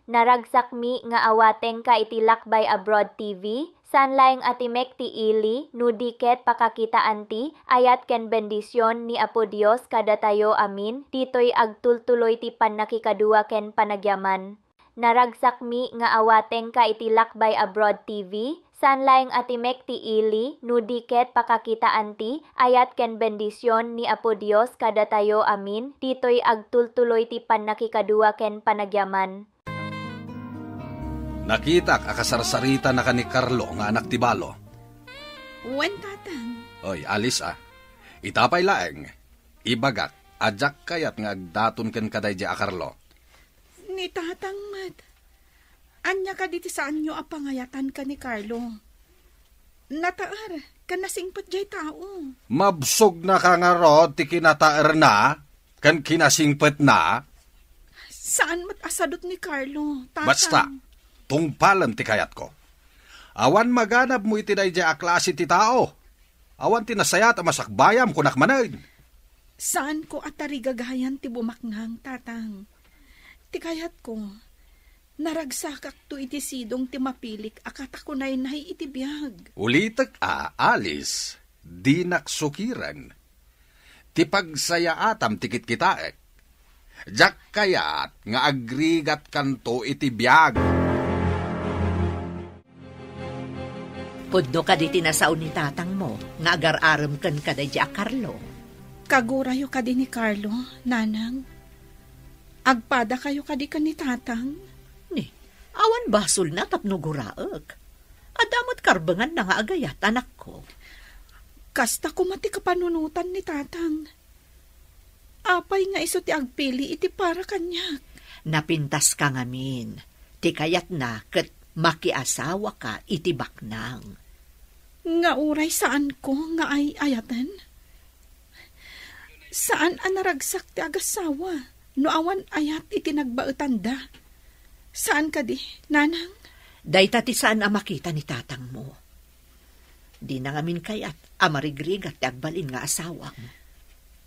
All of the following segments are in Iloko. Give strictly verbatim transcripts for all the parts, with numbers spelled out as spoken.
Naragsakmi nga awatengka iti Lakbay Abroad T V, saan laeng a timek ti ili, no di ket pakakitaan ti ayat ken bendision ni Apo Dios kadatayo amin, ditoy agtultuloy ti pannakikadua ken panagyaman. Naragsakmi nga awatengka iti Lakbay Abroad T V, saan laeng a timek ti ili, no di ket pakakitaan ti ayat ken bendision ni Apo Dios kadatayo amin, ditoy agtultuloy ti pannakikadua ken panagyaman. Nakitak a kasarsaritannaka ni Carlo nga anak ti balo. Wen, Tatang. Oy, Alice, a. Ita pay laeng, ibagak a diak kayat nga agdaton kenka daydiay a Carlo. Ni Tatang met. Ania kadi ti saanyo a pangayatan ken ni Carlo? Nataer ken nasingpet diay tao. Mabsognaka ngarud ti kinataerna ken kinasingpetna? Saan met a sadut ni Carlo, Tatang. Basta, tungpalem ti kayatko. Awan maganabmo iti daydiay a klase ti tao. Awan ti nasayaat a masakbayam, kunak manen. Saanko a tarigagayan ti bumaknang, Tatang. Ti kayatko, naragsakakto iti sidong ti mapilik a katakunaynay iti biag. Ulitek a, Alice, dinak sukiren. Ti pagsayaatam ti kitkitaek. Diak kayat nga agrigatkanto iti biag. Pudno kadi ti nasao ni tatangmo nga agar-arem kenka daydiay a Carlo? Kagurayo kadi ni Carlo, Nanang? Agpadakayo kadi ken ni Tatang? Ni, awan basolna tapno guraek. Adda met karbenganna nga agayat, anakko. Kasta koma ti kapanunotan ni Tatang. Apay nga isu ti agpili iti para kaniak? Napintaska ngamin. Ti kayatna ket makiasawaka iti baknang. Nga uray saanko nga ay-ayaten? Saan a naragsak ti agasawa no awan ayat iti nagbaetanda. Saan kadi, Nanang? Dayta ti saan a makita ni tatangmo. Dina ngamin kayat a marigrigat ti agbalin nga asawam.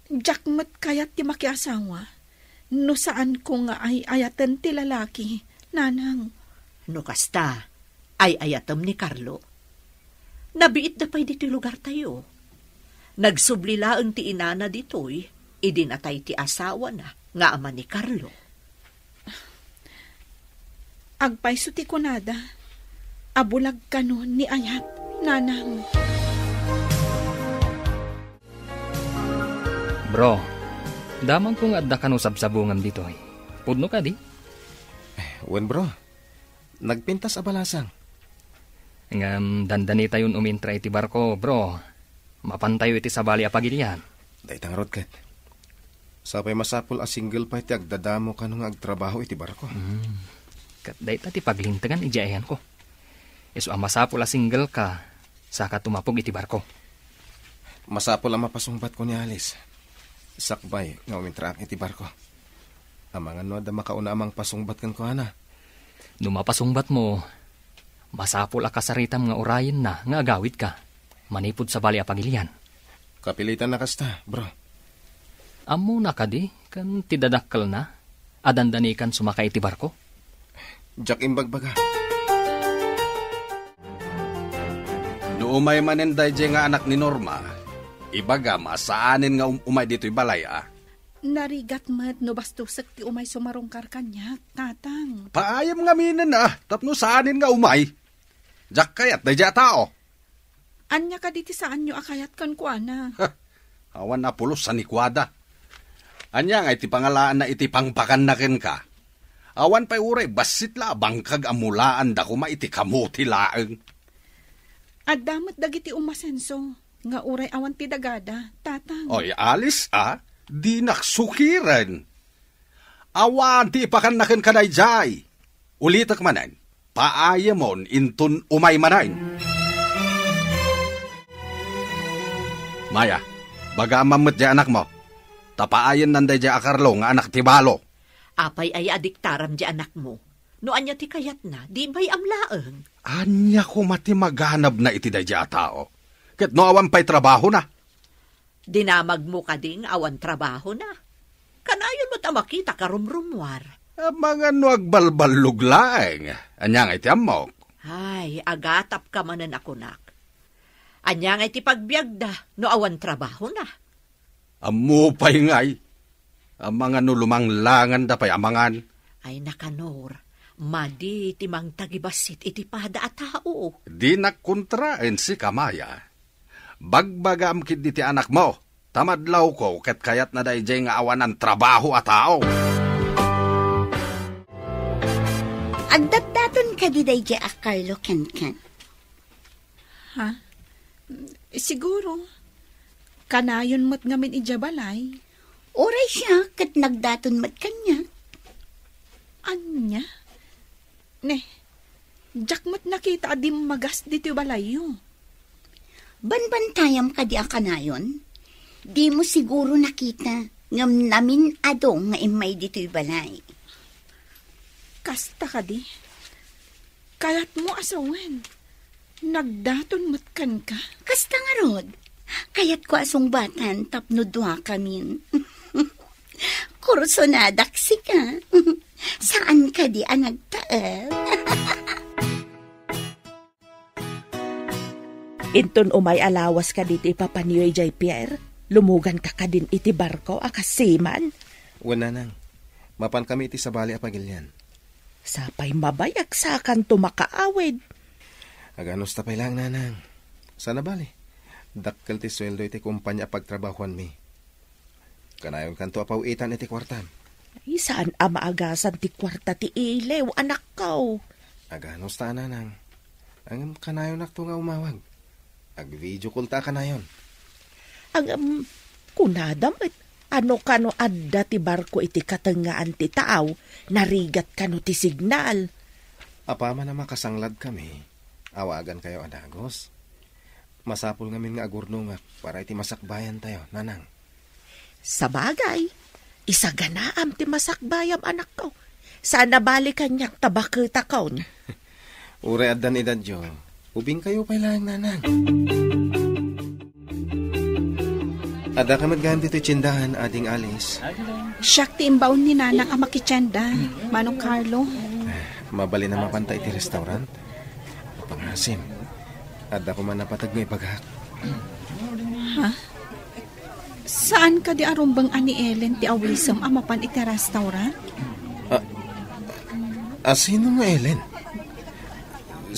Diak met kayat ti makiasawa no saanko nga ay-ayaten ti lalaki, Nanang. No kasta, ay-ayatem ni Carlo. Nabiitda pay ditoy lugartayo. Nagsubli laeng ti inana ditoy idi natay ti asawana nga ama ni Carlo. Agpayso ti kunada a bulag kano ni ayat, Nanang. Bro, damagko nga adda kano sabsabungam ditoy. Pudno kadi? Wen, bro. Nagpintas a balasang. Ngem dandanitayon umintra iti barko, bro. Mapantayo iti sabali a pagilian. Dayta ngarud ket. Sapay masapul a single pay ti agdadamo kano nga agtrabaho iti barko. Hmm. Ket dayta ti paglintegan idiay ayanko. Isu a masapul a single ka, saka tumapog iti barko. Masapul a mapasungbatko ni Alice. Sakbay nga umintraak iti barko. Amangan no adda makauna a mangpasungbat kenkuana. No mapasungbatmo, masapul a kasaritam nga urayenna nga agawidka manipud sabali a pagilian. Kapilitan a kasta, bro. Ammona kadi ken ti dadakkelna a dandanikan sumaka iti barko? Diak imbagbaga. No umay manen daydiay nga anak ni Norma, ibagam a saanen nga um-, umay ditoy balay a. Narigat met no bastosek ti umay sumarungkar kaniak, Tatang. Paayem ngaminen a, tapno saanen nga umay. Diak kayat daydiay a tao. Ania kadi ti saanyo a kayat kenkuana? Ha, awan a pulos a nikuada. Ania nga iti pangalaanna iti pangpakanna kenka? Awan pay uray bassit la a bangkag a mulaanda koma iti kamote laeng. Adda met dagiti umasenso nga uray awan ti dagada, Tatang. Oy, Alice, a, dinak sukiren. Awan ti ipakanna kenka daydiay. Ulitek manen, paayemon inton umay manen. Maya, baga met diay anakmo. Ta paayennan daydiay a Carlo nga anak ti balo. Apay aya a diktaram diay anakmo? No ania ti kayatna, di bay-am laeng. Ania koma ti maganabna iti daydiay a tao? Ket no awan pay trabahona? Dinamagmo kadi nga awan trabahona? Kanayon met a makita karumrumuar. Amangan no agbalballog laeng. Ania ngay ti ammok? Ay, agatapka manen a kunak. Ania ngay ti pagbiagda no awan trabahona? Ammo pay ngay. Amangan no lumanglanganda pay amangan. Ay, nakanor, madi ti mangtagibassit iti pada a tao. Dinak kontraen sika, Maya. Bagbagam ketdi ti anakmo, ta madlawko ket kayatna daydiay nga awanan trabaho a tao. Agdatdaton kadi daydiay a Carlo kenkan? Ha? Siguro. Kanayon met ngamin idiay balay. Uray siak ket nagdaton met kaniak. Ania? Ne, diak met nakita a dimmagas ditoy balayyo. Banbantayam kadi a kanayon? Dimo siguro nakita, ngem namin-ado nga immay ditoy balay. Kasta kadi? Kayatmo a sawen, nagdaton met kenka? Kasta ngarud, kayatko a sungbatan tapno duakamin. Kursonadak sika. Saan kadi a nagtaed? Inton umay a lawas kadi ti ipapanyo idiay pier, lumuganka kadin iti barko a kas seaman? Wen, nanang. Mapankami iti sabali a pagilian. Sapay mabayag sakanto makaawid. Aganusta pay laeng, nanang. Saan a bali, dakkel ti sueldo iti kompania a pagtrabahoanmi. Kanayonkanto a paw-itan iti kuartam. Ay, saan a maagasan ti kuarta ti iliw, anakko. Aganusta a, nanang. Ngem kanayonakto nga umawag. Ag-video call ta a kanayon. Ngem, kunada met, ano kano adda ti barko iti katengngaan ti taaw, narigat kano ti signal. Apaman a makasangladkami, awagankayo a dagus. Masapul ngamin nga agurnongak para iti masakbayantayo, nanang. Sabagay, isaganaam ti masakbayam, anakko. Saan a bali kaniak ta baketakon. Uray addan edadyo, ubingkayo pay laeng, nanang. Addaka met gayam ditoy tiendahan, Ading Alice. Siak ti imbaon ni nanang a makitienda, Manong Carlo. Mabalin a mapanta iti restaurant? Pangasim. Adda koma napateg nga ibagak. Ha? Saan kadi a rumbeng a ni Ellen ti awisem a mapan iti restaurant? A, a, sino nga Ellen?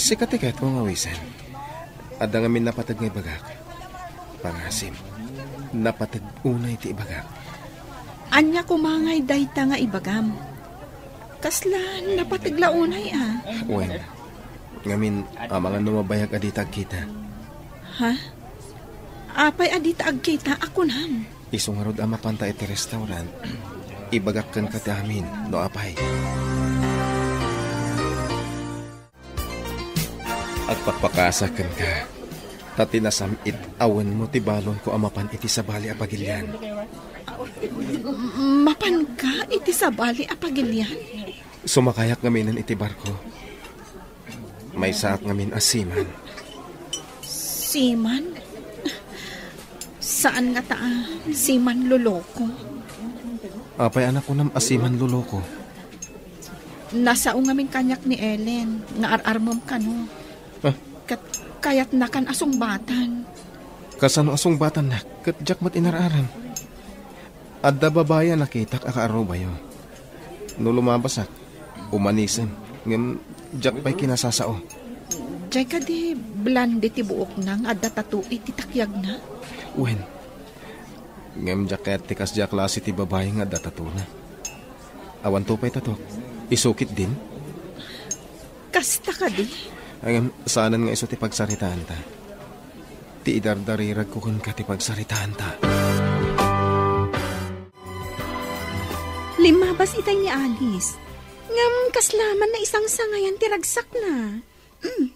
Sika ti kayatko nga awisen. Adda ngamin napateg nga ibagak. Pangasim, napateg unay ti ibagak. Ania koma ngay dayta nga ibagam? Kasla napateg la unay a? Wen, ngamin, amangan no mabayag a dita agkita. Ha? Apay a dita agkita a kunam? Isu ngarud a mapanta iti restaurant, ibagak kenka ti amin, no apay. Agpakpakasak kenka, ta ti nasam-it a wenmo ti balonko a mapan iti sabali a pagilian. Mapanka iti sabali a pagilian? Sumakayak ngaminen iti barko. Maysaak ngamin a seaman. Seaman? Saan ngata a seaman loloko? Apay a nakunam a seaman loloko? Nasao ngamin kaniak ni Ellen nga ar-armem kano. Ah? Ket kayatnakan a sungbatan. Kasano a sungbatannak ket diak met inar-aram? Adda babai a nakitak a kaarubayo. No lumabasak, umanisem, ngem diak pay kinasasao. Diay kadi blonde ti buokna nga adda tattoo iti takyagna? Wen, ngem diak kayat ti kasdiay a klase ti babai nga adda tattoo-na. Awanto pay tattoo, isu ketdin? Kasta kadi? Ngem saanen nga isu ti pagsaritaanta. Ti idardariragko kenka ti pagsaritaanta. Limmabas itay ni Alice. Ngem kasla man naisangsangayan ti ragsakna. Hmm.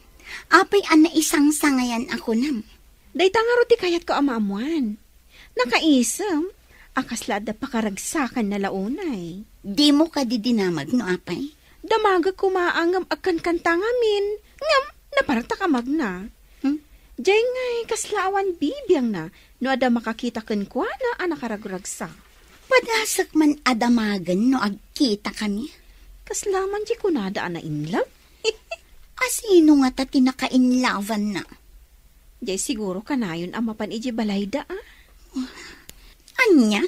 Apay a naisangsangayan a kunam? Dayta ngarud ti kayatko a maammuan. Nakaisem a kasla adda pakaragsakanna la unay. Dimo kadi dinamag no apay? Damagek koma a ngem agkankanta ngamin, ngem napartak a magna. Hmm? Diay ngay kasla awan bibiangna no adda makakita kenkuana a nakaragragsak. Padasek man a damagen no agkitakami. Kasla man di kunada a nainlove? A sino ngata ti nakainlabanna? Jay siguro kanayon a mapan iji balayda, a? Ania?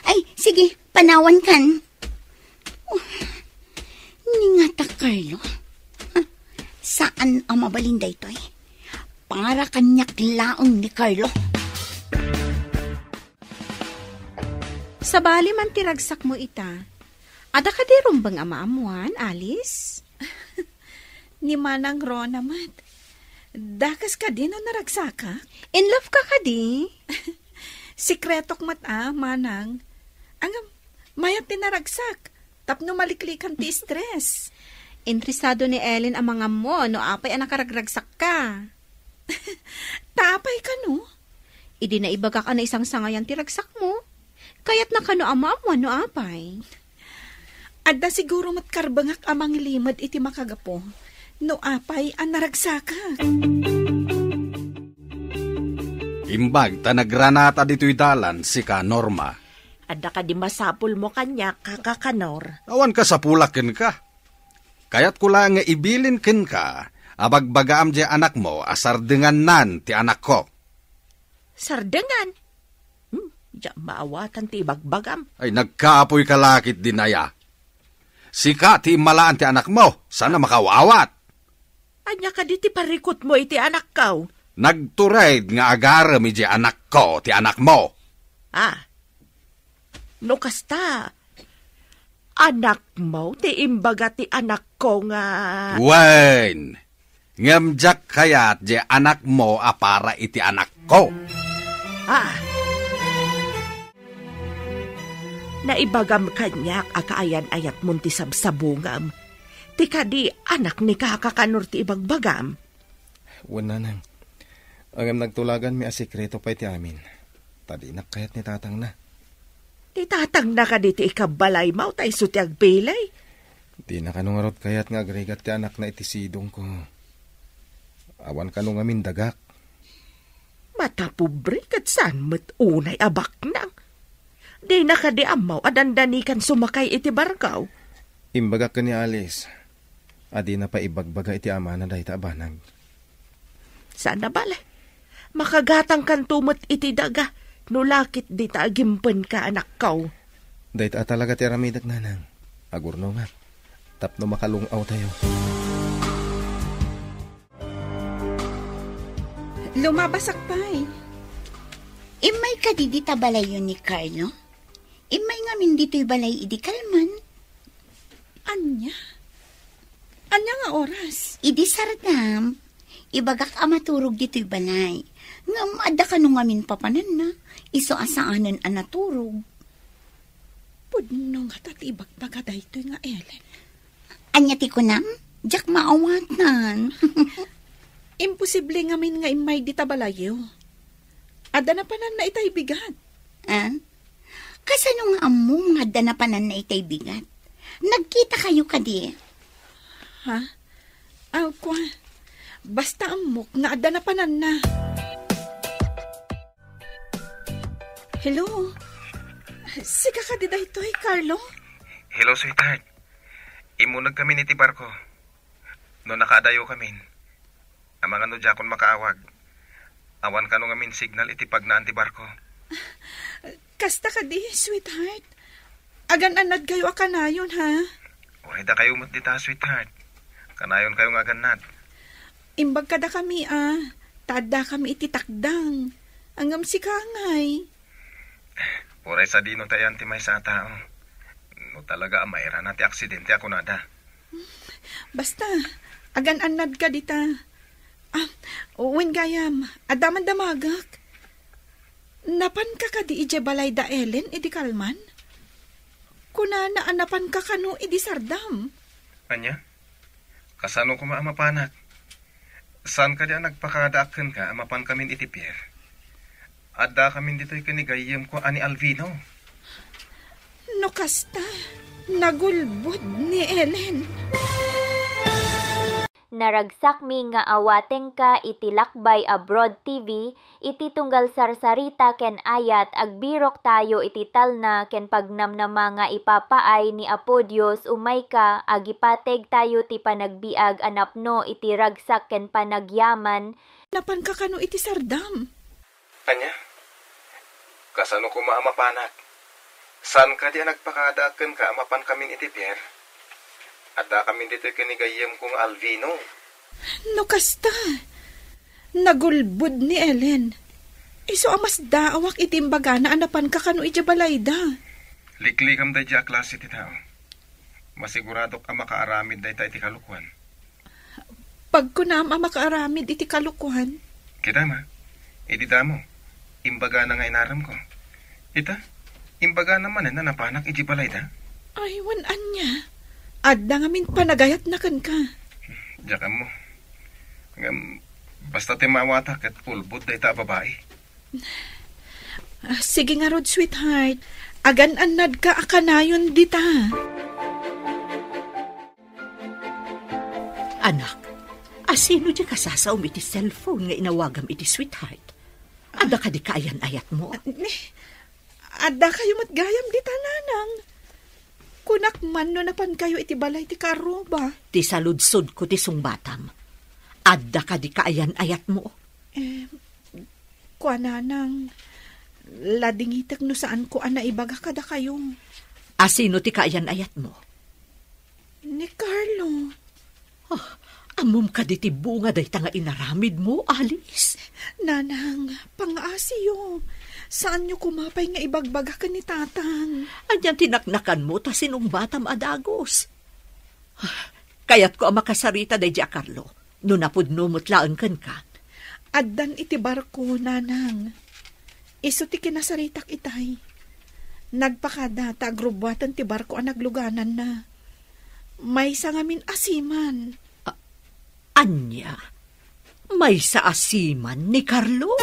Ay, sige, panawan kan. Oh, ni ngata, Carlo. Ha, saan a mabalin daytoy. Para kaniak laeng ni Carlo. Sabali man ti ragsakmo ita. Adda kadi rumbeng a maammoan, Alice? Ni Manang Rona met. Dakes kadi no naragsakak? In love ka kadi? Sekretok met a, Manang. Ngem, mayat ti naragsak. Tapno maliklikan ti stress. Interesado ni Ellen a mangammo no apay a nakaragragsakka. Ta apay kano? Idi naibagak a naisangsangayan ti ragsakmo. Kayatna kano a maammuan no apay. Adda siguro met karbengak a mangilimed iti makagapu no apay a naragsakak. Imbag ta nagranata ditoy dalan sika, Norma. Adda kadi masapulmo kaniak, Kaka Kanor? Awan kasapulak kenka. Kayatko la nga ibilin kenka a bagbagaam diay anakmo a sardengannan ti anakko. Sardengan? Hmm, diak maawatan ti ibagbagam. Ay, nagkaapoy ka lakit dinaya. Sika ti immalaan ti anakmo, saan a makaawat. Ania kadi ti parikutmo iti anakko? Nagtured nga agarem iti anakko ti anakmo. Ah, no kasta, anakmo ti imbaga ti anakko nga... Wen, ngem diak kayat diay anakmo a para iti anakko. Ah. Naibagam kaniak a kaayan-ayatmon ti sabsabungam. Ti kadi anak ni Kaka Kanor ti ibagbagam. Wen, Nanang. Ngem nagtulaganmi a sekreto pay ti amin. Ta dinak kayat ni tatangna. Ti tatangna kadi ti ikabbalaymo ta isu ti agpili? Dina kano ngarud kayat nga agrigat ti anakna iti sidongko. Awan kano ngamin dagak. Matapobre ket saan met unay a baknang. Dina kadi ammo a dandanikan sumakay iti barko? Imbagak ken ni Alice a dina pay ibagbaga iti amana dayta a banag. Saan a bale. Makagatangkanto met iti daga no lakit dita agimpenka, anakko. Dayta a talaga ti aramidek, Nanang. Agurnongak tapno makalung-awtayo. Lumabasak pay. Immay kadi dita balayyo ni Carlo? Immay ngamin ditoy balay idi kalman? Ania? Ania nga oras? Idi sardam, ibagak a maturog ditoy balay. Ngem adda kano ngamin papananna, isu a saanen a naturog. Pudno ngata ti ibagbaga daytoy nga Ellen. Ania ti kunam? Diak maawatan. Imposible ngamin nga immay dita balayyo. Adda napananna itay bigat. Ah? Kasano nga ammom nga adda napananna itay bigat? Nagkita kayo kadi? Ha? Aw, kua. Basta ammok nga adda napananna. Hello? Sika kadi daytoy, Carlo? Hello, sweetheart. Immuneg kamin iti barko. No nakaadayo kamin, amangan no diakon makaawag. Awan kano ngamin signal iti pagnaan ti barko. Kasta kadi, sweetheart. Agan-annad kayo a kanayon, ha? Uray dakayo met dita, sweetheart. Kanayon kayo nga agannad. Imbag kadakami, a. Ta addakami iti takdang. Ngem sika ngay. Uray sadino ta iyan ti maysa a tao. No talaga a mairana ti aksidente a kunada. Basta, agan-annad ka dita. Ah, wen gayam, adda man damagek. Napanka kadi idiay balay da Ellen idi kalman? Kunana a napanka kano idi sardam. Ania? Kasano koma a mapanak? Saan kadi a nagpakadaak kenka a mapankamin iti pier? Addakamin ditoy ken ni gayyemko a ni Alvino. No kasta, nagulbod ni Ellen. Naragsakmi nga awatengka iti Lakbay Abroad T V, iti tunggal sarsarita ken ayat, agbiroktayo iti talna ken pagnamnama nga ipapaay ni Apo Dios umayka, agipategtayo ti panagbiag a napno iti ragsak ken panagyaman. Napanka kano iti sardam? Ania? Kasano koma a mapanak? Saan kadi a nagpakadaak kenka a mapankamin iti pier? Addakamin ditoy ken ni gayyemko nga Alvino. No kasta, nagulbod ni Ellen. Isu a masdaawak iti imbagana a napanka kano idiay balayda. Liklikam daydiay a klase ti tao. Masiguradok a makaaramid dayta iti kalokuan. Pagkunam a makaaramid iti kalokuan? Kita ma, idi damo, imbagana nga inaramko. Ita, imbagana manen a napanak iti balayda? Ay, wen ania. Adda ngamin panagayatna kenka. Diak ammo. Ngem, basta ti maawata ket ulbod dayta a babai. Ah, sige ngarud, sweetheart. Agan-annadka a kanayon dita. Anak, asino diay kasasaom iti cellphone nga inawagam iti sweetheart? Adda kadi kaayan-ayatmo? Ni, adda kayo met gayam dita, nanang. Kunak man no napan kayo iti balay ti kaarruba. Ti saludsodko ti sungbatam. Adda kadi kaayan-ayatmo? Eh, kuananang, ladingitek no saanko a naibaga kadakayo. Asino ti kaayan-ayatmo? Ni Carlo. Ah, ammom kadi ti bunga dayta nga inaramidmo, Alice? Nanang, pangaasiyo. Saanyo koma pay nga ibagbaga ken ni Tatang. Anian ti naknakanmo ta sinungbatam a dagus? Ah, kayatko a makasarita daydiay a Carlo, no napudno met laeng kenka. Addan iti barko, Nanang. Isu ti kinasaritak itay. Nagpakada ta agrubbuaten ti barko a naglugananna. Maysa ngamin a seaman. A-, ania? Maysa a seaman ni Carlo?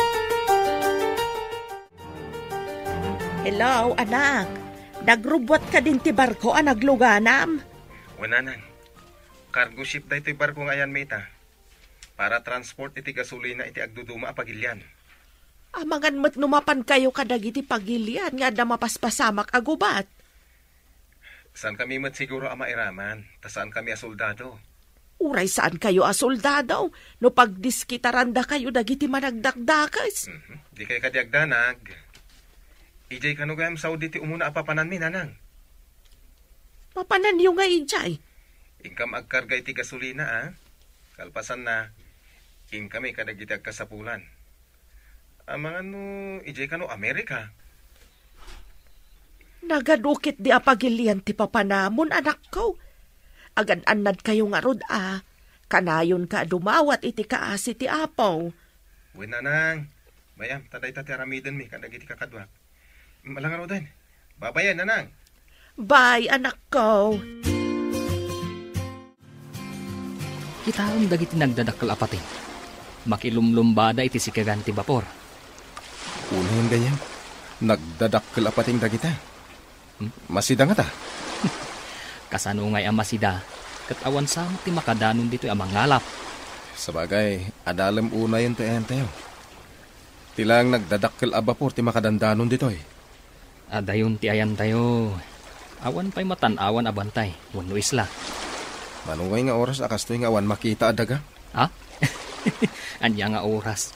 Hello, anak. Nagrubbuat kadin ti barko a nagluganam? Wen, nanang. Cargo ship daytoy barko nga ayanmi ita. Para transport iti gasolina iti agduduma a pagilian. Amangan met no mapan kayo kadagiti pagilian nga adda mapaspasamak a gubat. Saan kami met siguro a mairaman, ta saan kami a soldado. Uray saan kayo a soldado, no pagdiskitaranda kayo dagiti managdakdakes. Mhm. Di kay kadi agdanag. Idiay kano gayam Saudi ti umuna a papananmi, nanang? Papananyo nga idiay? Inkam agkarga iti gasolina, a? Kalpasanna, inkami kadagiti agkasapulan. Amangan no idiay kano Amerika? Nagadu ketdi a pagilian ti papanamon, anakko. Agan-annad kayo ngarud a, kanayonka a dumawat iti kaasi ti Apo. Wen, nanang. Mayam, ta dayta ti aramidenmi kadagiti kakaduak. Malangaruden. Babayen, nanang. Bye, anakko. Kitaem dagiti nagdadakkel a pateng. Makilumlumbada iti sikegan ti bapor. Unayen gayam, nagdadakkel a pateng dagita. Hmm? Masida ngata? Kasano ngay a masida? Ket awan sa ti makadanon ditoy a mangalap. Sabagay, adalem unayen ti ayantayo. Ti laeng nagdadakkel a bapor ti makadandanon ditoy. Adayon ti ayantayo. Awan pay matan-awan a bantay wenno isla. Mano ngay nga oras a kastoy nga awan makita a daga? Ha? Ania nga oras?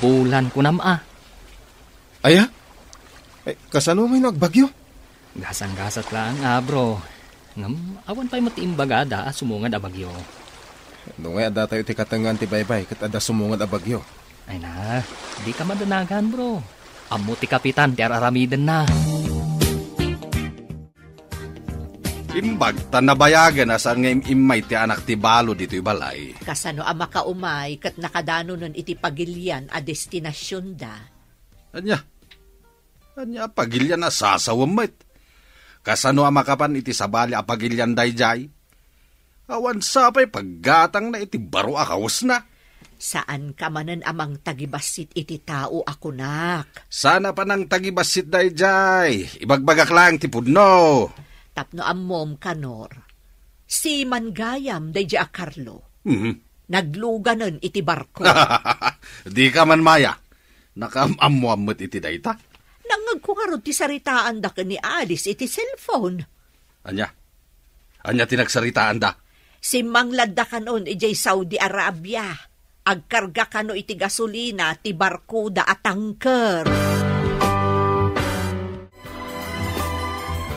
Bulan kunam a. Aya? Eh, kasano ngay no agbagyo? Gasanggasat laeng a, bro. Ngem awan pay met ti imbagada a sumungad a bagyo. No ngay adda tayo ti katengngaan ti baybay ket adda sumungad a bagyo. Ay na, dika madanagan, bro. Ammo ti kapitan ti ar-aramidenna. Imbag ta nabayagen a saan nga im-immay ti anak ti balo ditoy balay. Kasano a makaumay ket nakadanonen iti pagilian a destinasionda? Ania? Ania a pagilian a sasawem met? Kasano a makapan iti sabali a pagilian daydiay? Awan sa pay paggatangna iti baro a kawesna. Saanka manen a mangtagibassit iti tao a kunak. Saan a panangtagibassit daydiay? Ibagbagak laeng ti pudno. Tapno ammom, Kanor, seaman gayam daydiay a Carlo. Mhm. Nagluganen iti barko. Dika man, Maya. Nakaam-ammoam met iti dayta. Nangngegko ngarud ti saritaanda ken ni Alice iti cellphone. Ania? Ania ti nagsaritaanda? Simmangladda kanon idiay Saudi Arabia. Agkarga kano iti gasolina ti barkoda a tanker.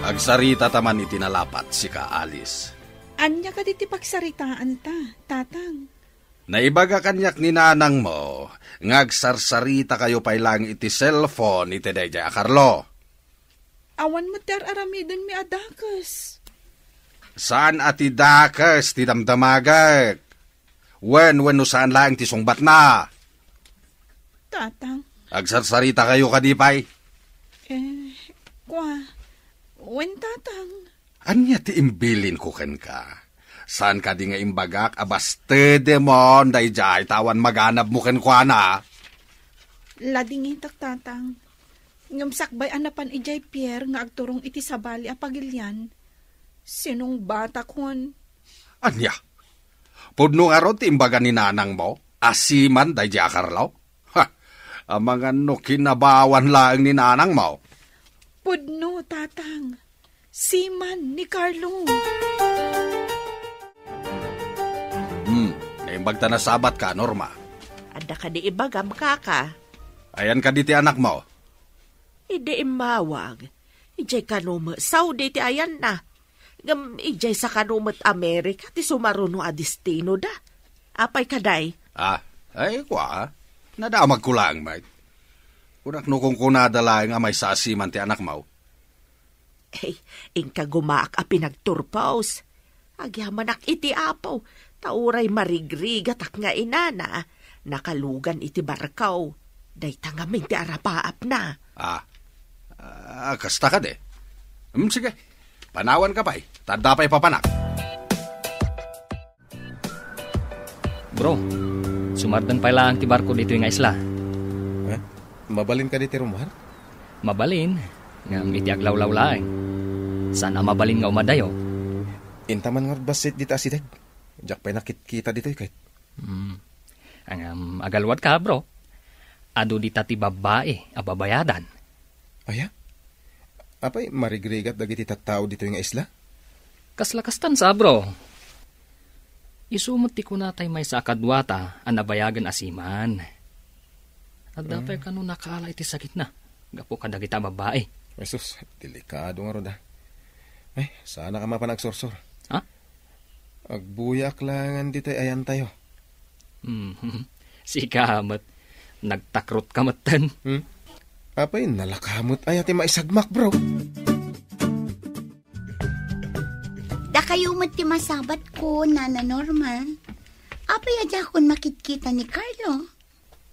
Agsaritata man iti nalapat, sika, Alice. Ania kadi ti pagsaritaanta, Tatang? Naibaga kaniak ni nanangmo nga agsarsarita kayo pay laeng iti cellphone iti daydiay a Carlo. Awan met ti ar-aramidenmi a dakes. Saan a ti dakes ti damdamagek. Wen, wenno saan laeng ti sungbatna. Tatang. Agsarsarita kayo kadi pay? Eh, kua, wen, Tatang. Ania ti imbilinko kenka? Saan kadi nga imbagak a bastedemon daydiay ta awan maganabmo kenkuana? Ladingitak, Tatang. Ngem sakbay a napan idiay pier nga agturong iti sabali a pagilian, sinungbatakon. Ania? Pudno ngarud ti imbaga ni nanangmo a seaman daydiay a Carlo? Ha! Amangan no kinabawan laeng ni nanangmo. Pudno, Tatang. Seaman ni Carlo. Hmm, naimbagta nasabatka, Norma. Adda kadi ibagam, kaka? Ayan kadi ti anakmo? Idi immawag, idiay kano met Saudi ti ayanna. Ngem idiay sa kano met Amerika ti sumaruno a destinoda. Apay kadi? Ah, ay, kua, nadamagko laeng met. Kunak no kunkunada laeng a maysa a seaman ti anakmo. Ay, inka gumaak a pinagturpos. Agyamanak iti Apo, ta uray marigrigatak nga inana, nakalugan iti barko. Dayta ngamin ti arapaapna. Ah, ah, kasta kadi. Hmm, sige, panawanka pay, ta adda pay papanak. Bro, sumardan pay laeng ti barko ditoy nga isla. Eh? Mabalin kadi ti rummuar? Mabalin, ngem iti aglawlaw laeng. Saan a mabalin nga umadayo. Inta man ngarud bassit dita asideg. Diak pay nakitkita ditoy ket. Hmm. Ngem agaluadka, bro. Adu dita ti babbai a babayadan. Aya? Apay, marigrigat dagiti tattao ditoy nga isla? Kasla kastan sa, bro. Isu met ti kunatay maysa a kaduata a nabayagen a seaman. Adda pay kano nakaala iti sakitna gapu kadagita a babbai. Jesus, delikado ngarud, ah. Ay, saanak a mapan agsursor. Ha? Agbuyaak laengen ditoy ayantayo. Hmm, sika met, nagtakrotka metten. Hmm? Apay, nalaka met aya ti maisagmak, bro? Dakayo met ti masabatko, Nana Norma. Apay a diakon makitkita ni Carlo?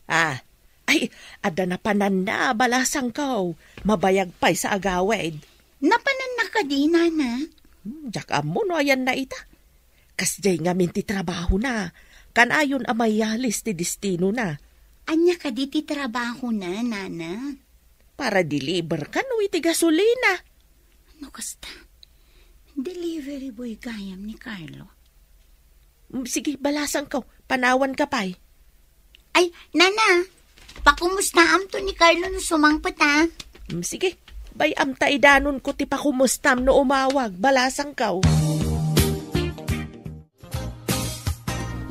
Ah, ay, adda napananna, balasangko. Mabayag pay sa agawid. Napananna kadi, Nana? Hmm, diak ammo no ayanna ita. Kasdiay ngamin ti trabahona. Kanayon a mayalis ti destinona. Ania kadi ti trabahona, Nana? Para deliver kano iti gasolina. No kasta, delivery boy gayam ni Carlo. Mm, sige, balasangko. Panawanka pay. Ay, Nana, pakumustaamto ni Carlo no sumangpet, ah. Mm, sige. Bay-am ta idanonko ti pakumustam no umawag. Balasangko.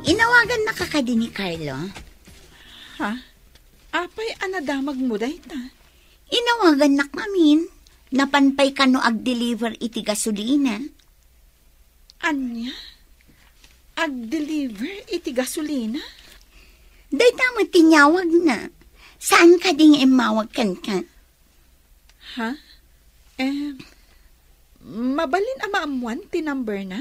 Inawagannaka kadi ni Carlo? Ha? Apay a nadamagmo dayta? Inawagannak ngamin. Napan pay kano agdeliver iti gasolina? Ania? Agdeliver iti gasolina? Dayta met ti inyawagna. Saan kadi nga immawag kenka? Ha? Eh, mabalin a maammoan ti number na?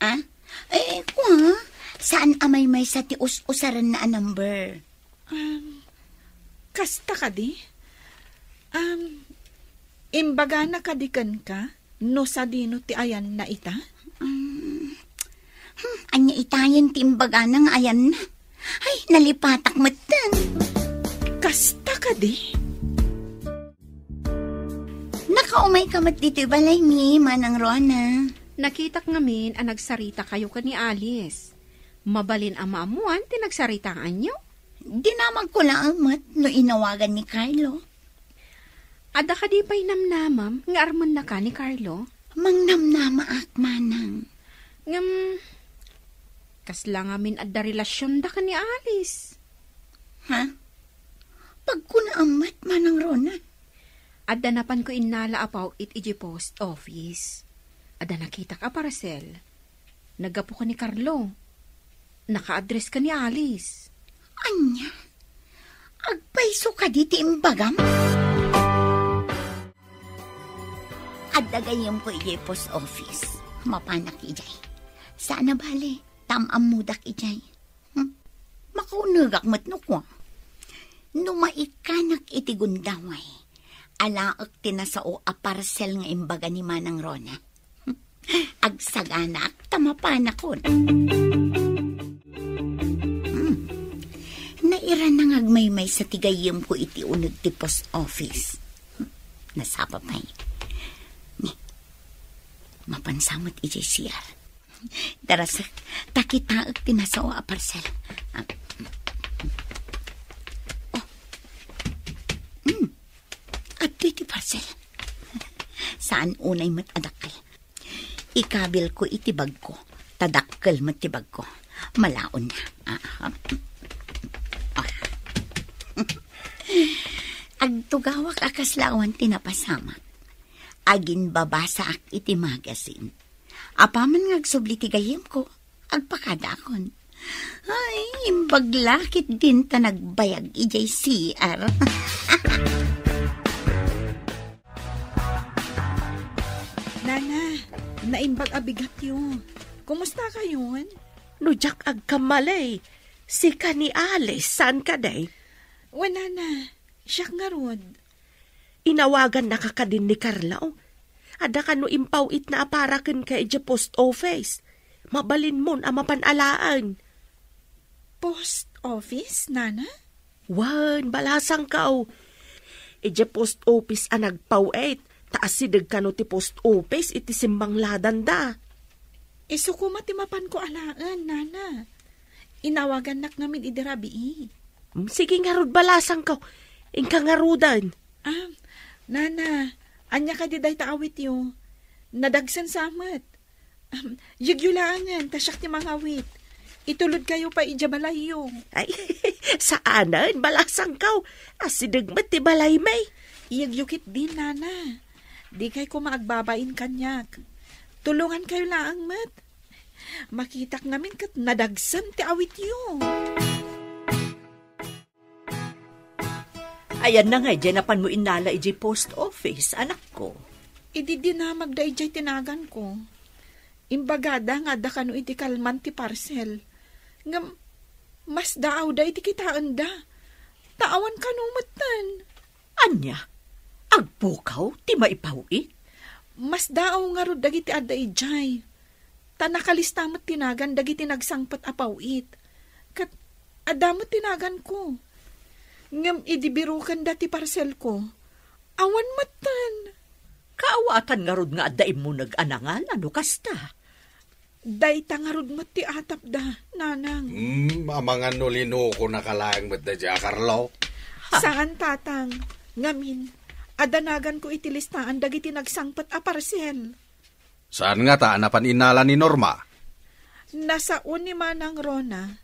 Ah? Eh, kua, saan a maymaysa ti us-usaranna a number? Um, kasta kadi? Um, imbagana kadi kenka no sadino ti ayanna ita? Um, hmm, ania itayen ti imbagana nga ayanna? Ay, nalipatak metten. Kasta kadi? Nakaumayka met ditoy balaymi, Manang Rona. Nakitak ngamin a nagsarita kayo ken ni Alice. Mabalin a maammuan ti nagsaritaanyo? Dinamagko laeng met no inawagan ni Carlo. Adda kadi pay namnamam nga armennaka ni Carlo? Mangnamnamaak, manang. Ngem, kasla ngamin adda relasionda ken ni Alice? Ha? Pagkunaam met, Manang Rona. Adda napanko innala a paw-it idiay post office. Adda nakitak a parcel. Naggapu ken ni Carlo. Naka-address ken ni Alice. Ania? Agpayso kadi ti imbagam? Adda gayyemko idiay post office. Mapanak idiay. Saan a bale, ta am-ammodak idiay. Hmm? Makaunegak met no kua. No maikkanak iti gundaway, alaek ti nasao a parcel nga imbaga ni Manang Rona. Agsaganaak ta mapanakon. Hmm. Nairana nga agmaymaysa ti gayyemko iti uneg ti post office. Hmm. Nasapa pay. Ni, mapansa met idiay C R. Darasek, ta kitaek ti nasao a parcel. Ah. Oh. Hmm. Adtoy ti parcel. Saan unay met a dakkel. Ikabilko iti bagko. Ta dakkel met ti bagko. Malaonna. Ah, ah. Ah. Agtugawak a kasla awan ti napasamak. Aginbabasaak iti magazine. Apaman nga agsubli ti gayyemko, agpakadaakon. Ay, imbag la ketdin ta nagbayag idiay C R. Nana, naimbag a bigatyo. Kumusta kayon? No diak agkamali, sika ni Alice, saan kadi? Wen, Nana, siak ngarud. Inawagannaka kadin ni Carlo? Adda kano impaw-itna a para kenka idiay post office. Mabalinmon a mapan alaen. Post office, Nana? Wen, balasangko. Idiay post office a nagpaw-it, ta asideg kano ti post office iti simmangladanda. Isu koma ti mapanko alaen, Nana. Inawagannak ngamin idi rabii. Mm, sige ngarud, balasangko. Inka ngaruden. Ah, Nana, ania kadi dayta awityo? Nadagsen sa met. Am, yegyo laengen, ta siak ti mangawit. Itulodkayo pay idiay balayyo. Ay, saanen, balasangko. Asideg met ti balaymi. Yegyo ketdin, Nana. Dikay koma agbabain kaniak. Tulongankayo laeng met. Makitak ngamin ket nadagsen ti awityo. Ayanna nga idiay napanmo innala idiay post office, anakko? Idi dinamagda idiay tinaganko, imbagada nga adda kano iti kalman ti parcel. Ngem, masdaawda iti kitaenda. Ta awan kano metten. Ania? Agpukaw ti maipaw-it? Masdaaw ngarud dagiti adda idiay. Ta nakalista met ti nagan dagiti nagsangpet a paw-it. Ket adda met ti naganko. Ngem idi birokenda ti parselko, awan metten. Kaawatan ngarud nga adda immuneg a nangan no kasta? Dayta ngarud met ti atapda, Nanang. Hmm, amangan no linukonaka laeng met daydiay a Carlo? Ha? Saan, Tatang. Ngamin, adda naganko iti listaan dagiti nagsangpet a parsel. Saan ngata a napan innala ni Norma? Nasao ni Manang Rona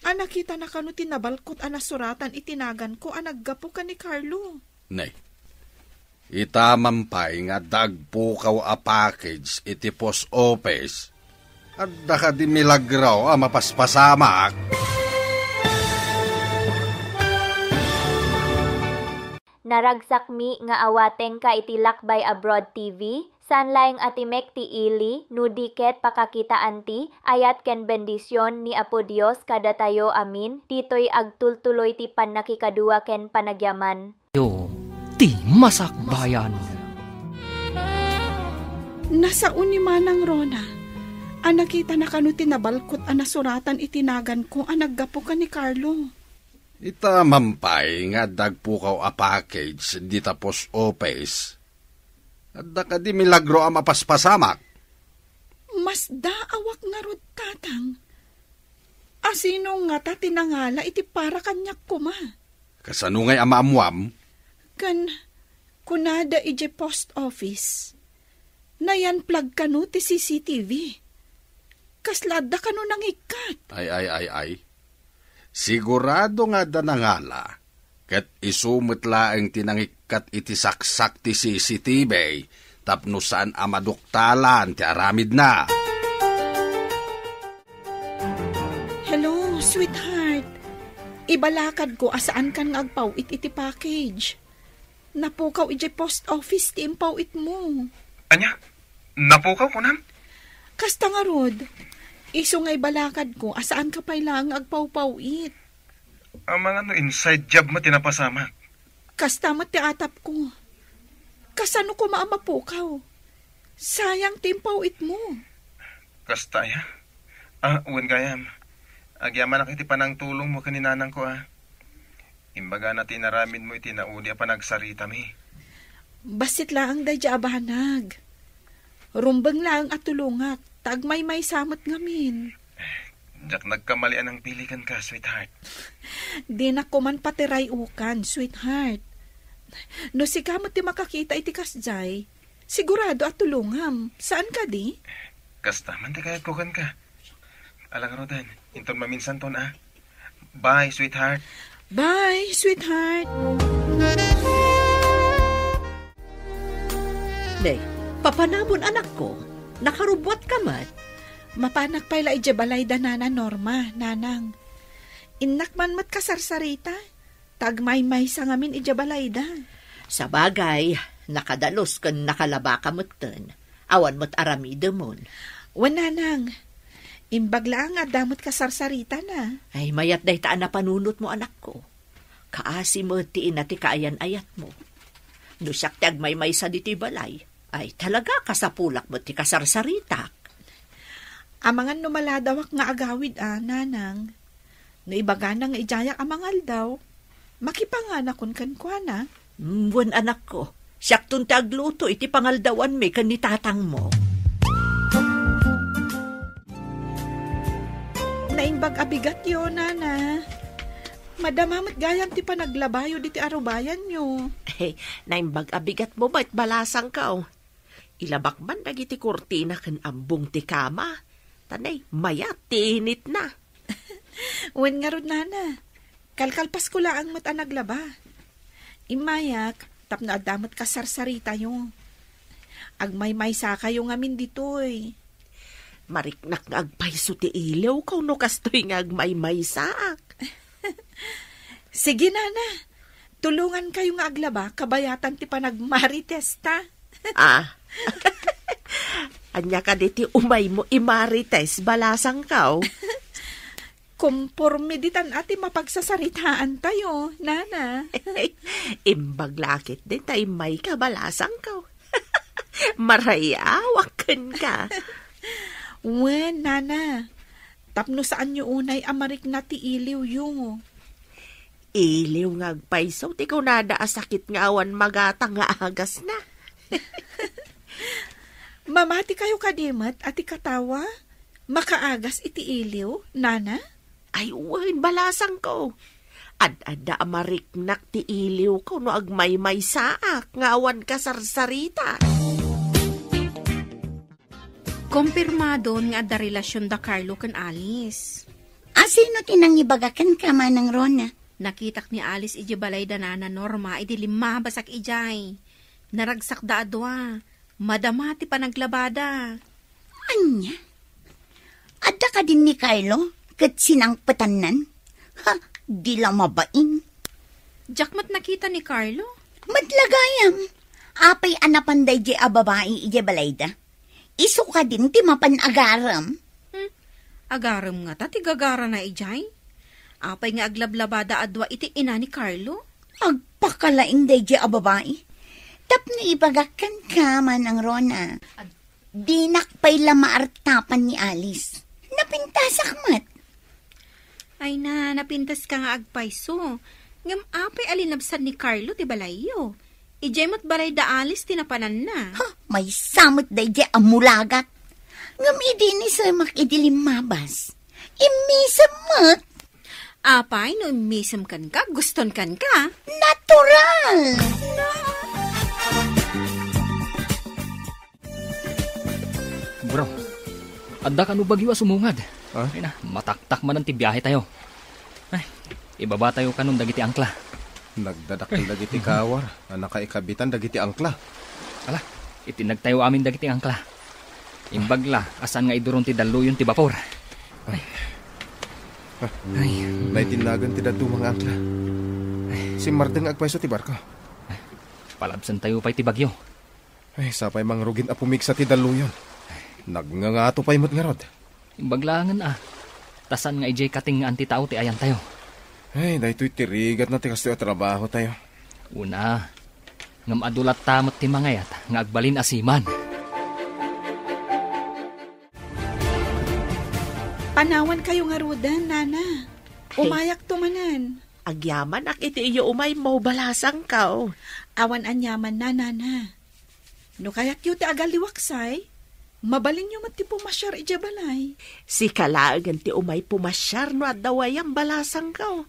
a nakitana kano ti nabalkot a nasuratan iti naganko a naggapu ken ni Carlo. Nay, ita man pay nga adda agpukaw a package iti post office, adda kadi milagro a mapaspasamak? Naragsakmi nga awatengka iti Lakbay Abroad T V, saan laeng a timek ti ili, no di ket pakakitaan ti ayat ken bendision ni Apo Dios kadatayo amin, ditoy agtultuloy ti pannakikadua ken panagyaman. Yo, ti masakbayan. Nasao ni Manang Rona a nakitana kano ti nabalkot a nasuratan iti naganko a naggapu ken ni Carlo. Ita man pay nga adda agpukaw a package dita post office. Adda kadi milagro a mapaspasamak? Masdaawak ngarud, Tatang. Sino ngata ti nangala iti para kaniak koma? Kasano ngay a maammuam? Ken kunada idiay post office, nayan-flag kano ti C C T V. Kasla adda kano nangikkat? Ay, ay, ay, ay. Sigurado nga adda nangala, ket isu met laeng ti nangikkat iti saksak ti C C T V tapno saan a maduktalan ti aramidna. Hello, sweetheart. Ibalakadko a saankan nga agpaw-it iti package. Napukaw idiay post office ti impaw-itmo. Ania? Napukaw, kunam? Kasta ngarud, isu nga ibalakadko a saanka pay laeng nga agpawpaw-it. Amangan no inside job met ti napasamak. Kasta met ti atapko. Kasano koma a mapukaw? Sayang ti impaw-itmo. Kasta aya? Ah, wen gayam. Agyamanak iti panangtulongmo ken ni nanangko, ah. Imbagana ti inaramidmo iti naudi a panagsaritami. Bassit laeng daydiay a banag. Rumbeng laeng a tulongak, ta agmaymaysa met ngamin. Diak nagkamali a nangpili kenka, sweetheart. Dinak koman patiray-ukan, sweetheart. No sika met ti makakita iti kasdiay, sigurado a tulongam. Saan kadi? Kasta man ti kayatko kenka. Ala ngaruden, inton maminsanton, ah. Bye, sweetheart. Bye, sweetheart. Ne, papanamon, anakko. Nakarubbuatka met. Mapanak pay la idiay balayda Nana Norma, nanang. Innak man met kasarsarita. Ta agmaymaysa ngamin idiay balayda. Sabagay, nakadalus ken nakalabaka metten. Awan met aramidemon. Wen, nanang, imbag laeng nga adda met kasarsaritana. Ay, mayat dayta a napanunotmo, anakko. Kaasi met ti ina ti kaayan-ayatmo. No siak ti agmaymaysa ditoy balay, ay, talaga, kasapulak met ti kasarsaritak. Amangan no maladawak nga agawid a, nanang. No ibagana nga idiayak a mangaldaw, makipanganakon kenkuana. Mm, wen, anakko, siakton ti agluto iti pangaldawanmi ken ni tatangmo. Naimbag a bigatyo, nana. Madama met gayam ti panaglabayo diti arubayanyo. Naimbag a bigatmo met, balasangko. Ilabak man dagiti kurtina ken abbong ti kama, ta nay, mayat ti initna. Wen ngarud, nana, kalkalpasko laeng met a naglaba. Immayak tapno adda met kasarsaritayo. Agmaymaysakayo ngamin ditoy. Mariknak nga agpayso ti iliwko no kastoy nga agmaymaysaak. Sige, nana. Tulongankayo nga aglaba kabayatan ti panagmaritesta. Ah. Ania kadi ti umaymo imarites, balasangko? Komporme ditan a ti mapagsasaritaantayo, nana. Imbag la ketdin ta immayka, balasangko. Marayawak kenka. Wen, nana. Tapno saanyo unay a marikna ti iliwyo. Iliw nga agpayso ti kunada a sakit nga awan magatang nga agasna. Mamatikayo kadi met a ti katawa makaagas iti iliw, nana? Ay, wen, balasangko. Ad-adda a mariknak ti iliwko no agmaymaysaak nga awan kasarsarita. Kompirmadon nga adda relasion da Carlo ken Alice. A, sino ti nangibaga kenka, Manang Rona? Nakitak ni Alice idiay balay da Nana Norma idi limmabasak idiay. Naragsakda a dua. Madama ti panaglabada. Ania? Adda kadin ni Carlo ket sinangpetannan? Ha, di la mabain. Diak met nakita ni Carlo. Met la gayam. Apay a napan daydiay a babai idiay balayda? Isu kadin ti mapan agarem. Hmm, agarem ngata ti gagarana idiay? Apay nga aglablabada a dua iti ina ni Carlo? Agpakalaing daydiay a babai. Tapno ibagak kenka, Manang Rona. Ad- Dinak pay la maartapan ni Alice. Napintasak met. Ay na, napintaska nga agpayso. Ngem apay a linabsan ni Carlo ti balayyo? Idiay met balay da Alice ti napananna. Ha, maysa met daydiay a mulagat. Ngem idi ni Semak idi limmabas, immis Semmet. Apay no immisem kenka, guston kenka? Natural! Bro, adda kano bagyo a sumungad. Ha? Ay na, mataktak manen ti biahe tayo. Ay, ibaba tayo kanon dagiti angkla. Nagdadakkel dagiti kawar a nakaikabitan dagiti angkla. Ala, itinnag tayo amin dagiti angkla. Imbag la, a saan nga iduron ti dalluyon ti bapor. Ay. Naitinnagan ti dadduma nga angkla. Simmardeng nga agpayso ti barko. Palabsan tayo pay ti bagyo. Ay, sapay mangrugin a pumigsa ti dalluyon. Nagngangato pay met ngarud. Imbag laengen a. Ta saan nga idiay katengngaan ti tao ti ayantayo. Ay, daytoy ti rigatna ti kastoy a trabaho tayo. Una, ngem adu latta met ti mangayat nga agbalin a seaman. Panawankayo ngaruden, Nana. Ay. Umayakto manen. Agyamanak iti iyo umaymo, balasangko. Awan aniamanna, Nana. No kayatyo ti agalliwaksay, mabalinyo met ti pumasiar idiay balay. Sika laengen ti umay pumasiar no adda wayam, balasangko.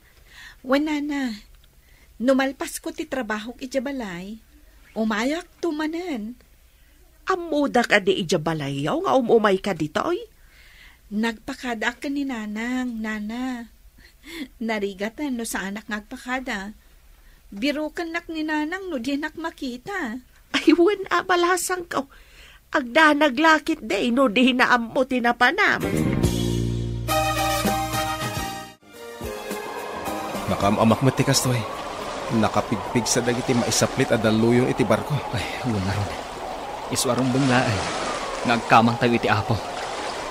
Wen, Nana, no malpasko ti trabahok idiay balay, umayakto manen. Ammoda kadi idiay balayyo nga um-umayka ditoy? Nagpakadaak ken ni Nanang, Nana. Narigaten no saanak nga agpakada. Birokennak ni Nanang no dinak makita. Ay, wen a, balasangko. Agdanag la ketdi no dina ammo ti napanam. Nakaam-amak met ti kastoy. Nakapigpigsa dagiti maisaplit a dalluyon iti barko. Ay, wen ngarud. Isu a rumbeng laeng nga agkamangtayo iti Apo.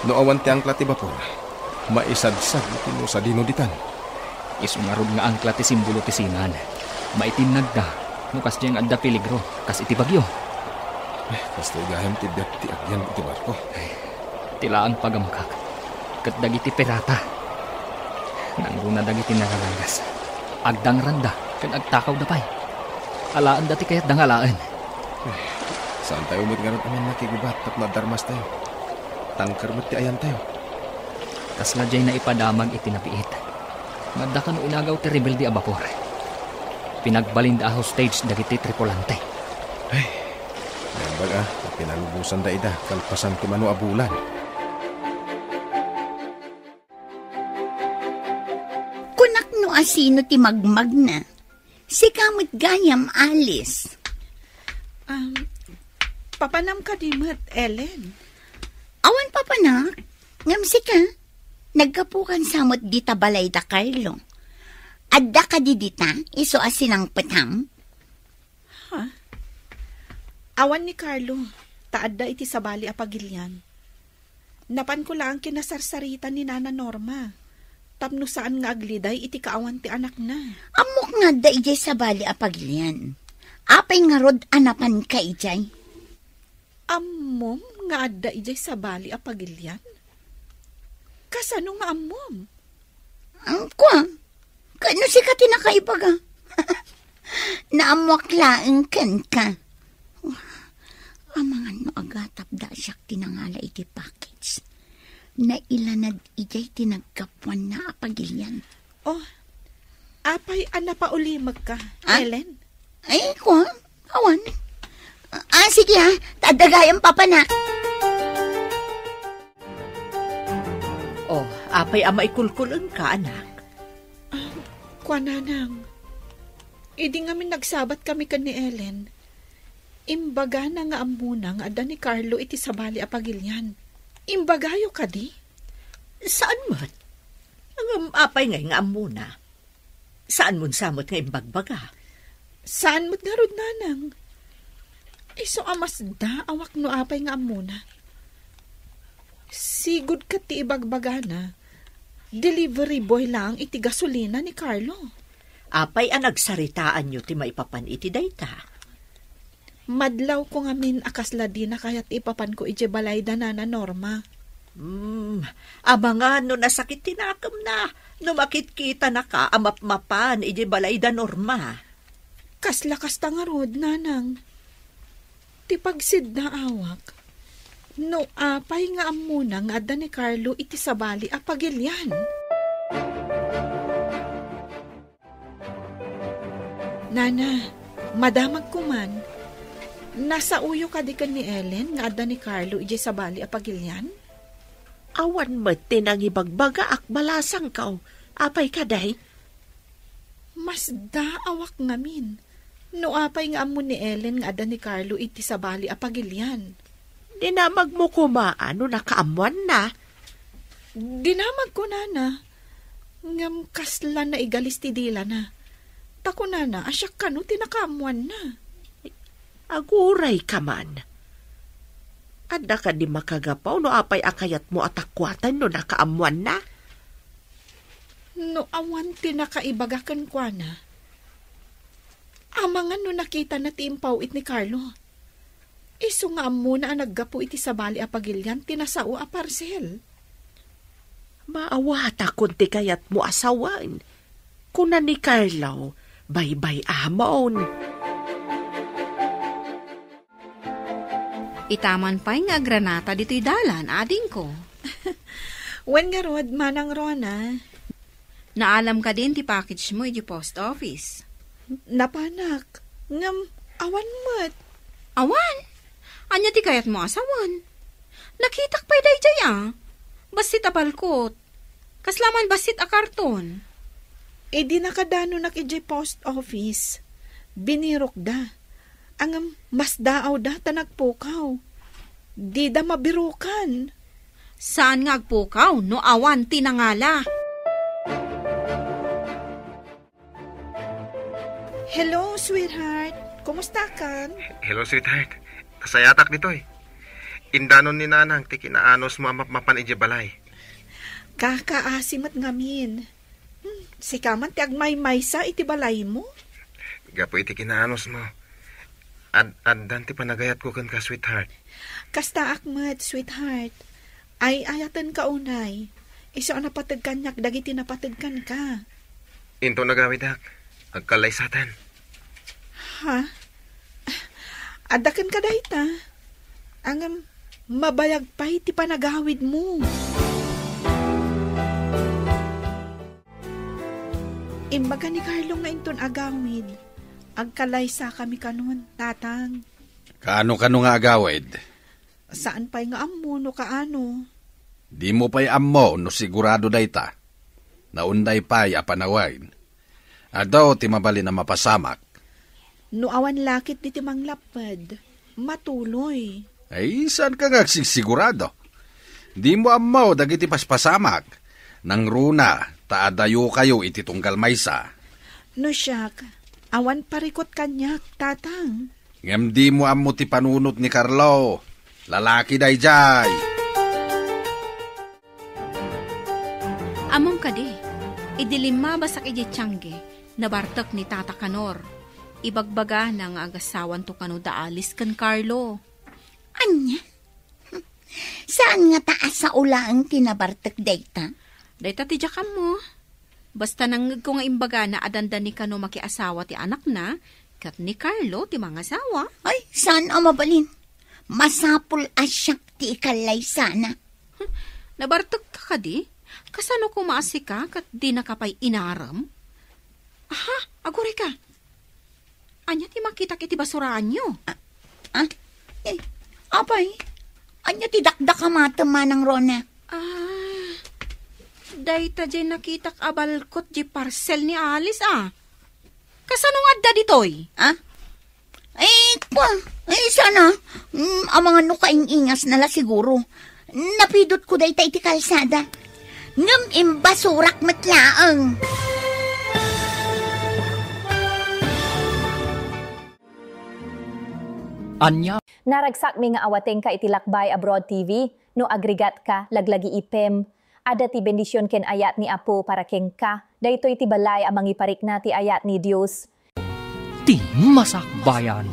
No awan ti angkla ti bapor, maisadsad iti no sadino ditan. Isu ngarud nga angkla ti simbolo ti seaman. Maitinnagda no kasdiay nga adda peligro, kas iti bagyo. Ay, kastoy gayam ti biag ti agyan iti barko. Ay, ti laeng pagamakak ket dagiti pirata. Nangruna dagiti nararangas. Agdangranda ken agtakawda pay. Alaenda ti kayatda nga alaen. Saantayo met ngarud a mannakigubat tapno adda armastayo. Tangker met ti ayantayo. Kasla diay naipadamag iti nabiit. Nga adda kano inagaw ti rebelde a bapor. Pinagbalinda a hostage dagiti tripulante. Ay, naimbag a, ta pinalubosanda ida kalpasan ti mano a bulan. Kunak no asino ti magmagna. Sika met gayam, Alice. Um, papanam kadi met, Ellen? Awan papanak, ngem sika, naggapukan sa met dita balay da Carlo. Adda kadi dita, isu a sinangpetam? Ha? Awan ni Carlo, ta adda iti sabali a pagilian. Napanko laeng kinasarsarita ni Nana Norma, tapno saan nga agliday iti kaawan ti anakna. Ammok nga adda idiay sabali a pagilian. Apay ngarud a napanka idiay? Ammom nga adda idiay sabali a pagilian? Kasano nga ammom? Ang kwa, Ket no sika ti nakaibaga, naammoak laeng kenka. Amangan no agatapda a siak ti nangala iti package. Nailanad idiay ti naggapuanna a pagilian. Oh, apay a napaulimekka, Ah? Ellen? Ay, ko, awan. Ah, sige ha, ta adda gayam papanak. Oh, apay a maikulkul-engka, anak? Ah, kua, Nanang, idi ngamin nagsabat kami ken ni Ellen, imbagana nga ammona nga adda ni Carlo iti sabali a pagilian. Imbagayo kadi? Saan met? Ngem apay ngay nga ammona? Saanmon sa met nga imbagbaga? Saan met ngarud, Nanang. Isu a masdaawak no apay nga ammona. Sigud ket ti ibagbagana, delivery boy laeng iti gasolina ni Carlo. Apay a nagsaritaanyo ti maipapan iti dayta? Madlawko ngamin a kasla dina kayat ti ipapanko idiay balay da Nana Norma. Hmm, amangan no nasakit ti nakemna, no makitkitanaka a mapmapan idiay balay da Norma. Kasla kasta ngarud, Nanang. Ti pagsiddaawak, no apay nga ammona nga adda ni Carlo iti sabali a pagilian. Nana, madamag koman. Nasaoyo kadi ken ni Ellen nga adda ni Carlo idiay sabali a pagilian? Awan met ti nangibagbagaak, balasangko. Apay kadi? Masdaawak ngamin. No apay nga ammo ni Ellen nga adda ni Carlo iti sabali a pagilian. Dinamagmo koma no nakaammoanna? Dinamagko, nana. Ngem kasla naigalis ti dilana. Ta kunana a siak kano ti nakaammoanna. Agurayka man. Adda kadi makagapu no apay a kayatmo a takuaten no nakaammoanna? No awan ti nakaibaga kenkuana, amangan no nakitana ti impaw-it ni Carlo. Isu nga ammona a naggapu iti sabali a pagilian ti nasao a parcel. Maawatakon ti kayatmo a sawen. Kuna ni Carlo, baybay-amon. Itaman pay nga agranata ditoy dalan, adingko. Wen ngarud, Manang Rona. Naalam kadin ti package mo iti post office? Napanak, ngem awan met. Awan? Ania ti kayatmo a sawen? Nakitak pay daydiay a. Bassit a balkot. Kasla man bassit a karton. Idi nakadanonak idiay post office, binirokda. Ngem masdaawda ta nagpukaw. Dida mabirokan. Saan nga agpukaw no awan ti nangala? Hello, sweetheart. Kumustakan? Hello, sweetheart. Nasayatak ditoy. Indanon ni Nanang ti kinaanusmo a mapmapan idiay balay. Kakaasi met ngamin. Hmm, sika man ti agmaymaysa iti balaymo? Gapu iti kinaanusmo, ad-, addan ti panagayatko kenka, sweetheart. Kastaak met, sweetheart. Ay-ayatenka unay. Isu a napateg kaniak dagiti napateg kenka. Inton agawidak, agkallaysaten. Ha? Adda kenka dayta? Ngem, mabayag pay ti panagawidmo. Imbaga ni Carlo nga inton agawid, agkalaysakami kanon, Tatang. Kaano-kano nga agawid? Saan pay nga ammo no kaano. Dimo pay ammo no sigurado dayta. Naunday pay a panawen. Adu ti mabalin a mapasamak. No awan lakit diti manglapped, matuloy. Ay, saanka nga agsigsigurado? Dimo ammo dagiti paspasamak. Nangruna, ta adayokayo iti tunggal maysa. No siak, awan parikut kaniak, Tatang. Ngem dimo ammo ti panunot ni Carlo. Lalaki daydiay. Ammom kadi, idi limmabasak idiay tiangge, nabartek ni Tata Kanor. Ibagbagana nga agasawanto kano da Alice ken Carlo. Ania? Saan ngata a sao laeng ti nabartek dayta? Dayta ti diak ammo. Basta nangngegko nga imbagana a dandani kano makiasawa ti anakna, ket ni Carlo ti mangasawa. Ay, saan a mabalin? Masapul a siak ti ikallaysana. Hmm, nabartekka kadi? Kasano koma a sika ket dinaka pay inarem? Aha, agurayka. Ania ti makitak iti basuraanyo? Ah, ah? Eh, apay? Ania ti dakdakamatem, Manang Rona? Ah, dayta diay nakitak a balkot diay parcel ni Alice, ah. Kasano nga adda ditoy? Ah? Eh, kwa, eh, sana, mm, amangan no kaing-ingasna la siguro. Napidotko dayta iti kalsada. Ngem imbasurak met laeng. Ania? Naragsakmi nga awatengka iti Lakbay Abroad T V. No agrigat ka, laglagipem. Adda ti bendision ken ayat ni Apo para kenka. Daytoy ti balay a mangiparikna ti ayat ni Dios. Ti Masakbayan.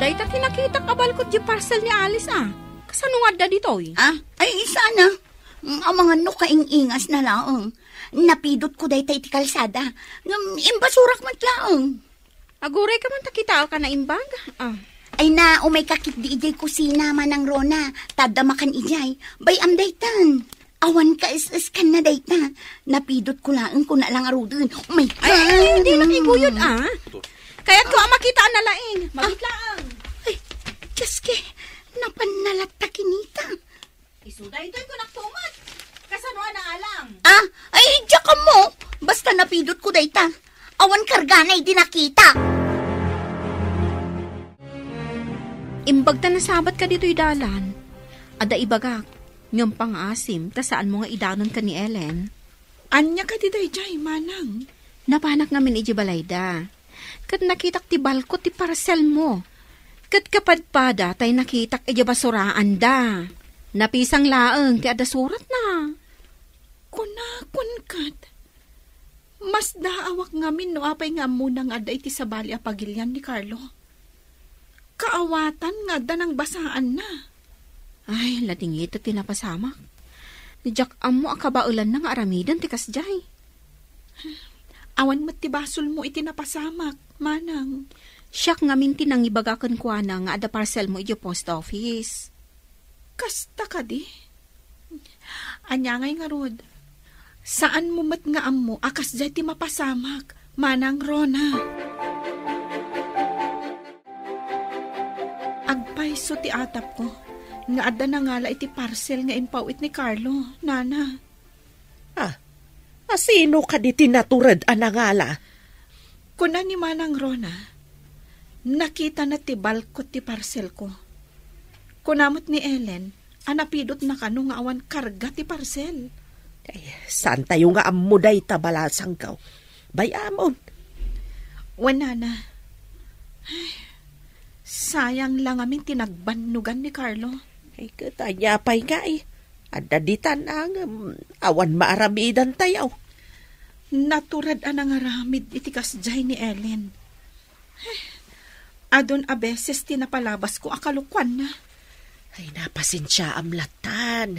Dayta ti nakitak a balkot diay parcel ni Alice, ah. Kasano nga adda ditoy? Ah, ay, sana. Mm, amangan no kaing-ingasna laeng. Napidotko dayta iti kalsada. Ngem imbasurak met laeng. Agurayka man ta kitaak a naimbag. Ah. Ay na, umayka ketdi idiay kusina, Manang Rona. Ta adda makan idiay. Bay-am daytan. Awan ka is-iskan na dayta. Napidot ko laeng ko na lang aruden. Oh my God! Ay, ay, ay, di na kay guyod, ah. Kayat ko, ah, makita na laeng. Magit laeng. Ay, Diyos ke, napan na latta kinita. Isu daytoy ko naktumat. Kasano a naalang? Ah, ay, diyak mo. Basta napidot ko dayta. Awan karganay di nakita. Imbag ta nasabat ka ditoy dalan. Adda ibagak, ngem pangaasim ta saanmo nga idanon ken ni Ellen. Ania kadi daydiay, manang? Napanak ngamin idiay balayda. Ket nakitak ti balkot ti parcel mo. Ket kapadpada tay nakitak idiay basuraanda. Napisang laeng ti adda suratna. Kunakon ket, masdaawak ngamin no apay nga ammona nga adda iti sabali a pagilian ni Carlo. Kaawatan nga adda nangbasaanna. Ay, ladingit ti napasamak. Diak ammo a kabaelanna nga aramiden ti kasdiay. Awan met ti basolmo iti napasamak, manang. Siak ngamin ti nangibaga kenkuana nga adda parcelmo idiay post office. Kasta kadi? Ania ngay ngarud? Saanmo met nga ammo a kasdiay ti mapasamak, Manang Rona. Agpayso ti atapko nga adda nangala iti parcel nga impaw-it ni Carlo, nana. Ah, asino kadi ti natured a nangala? Kuna ni Manang Rona, nakitana ti balkot ti parcelko. Kuna met ni Ellen, a napidotna kano nga awan karga ti parcel. Ay, saantayo nga ammo dayta, balasangko. Bay-amon. Wen, nana. Ay, sayang la ngamin ti nagbannogan ni Carlo. Ay, ket ania pay ngay? Adda ditan a ngem awan maaramidantayo. Natured a nangaramid iti kasdiay ni Ellen. Adun a beses ti napalabasko a kalokuanna. Ay, napasensiaam lattan.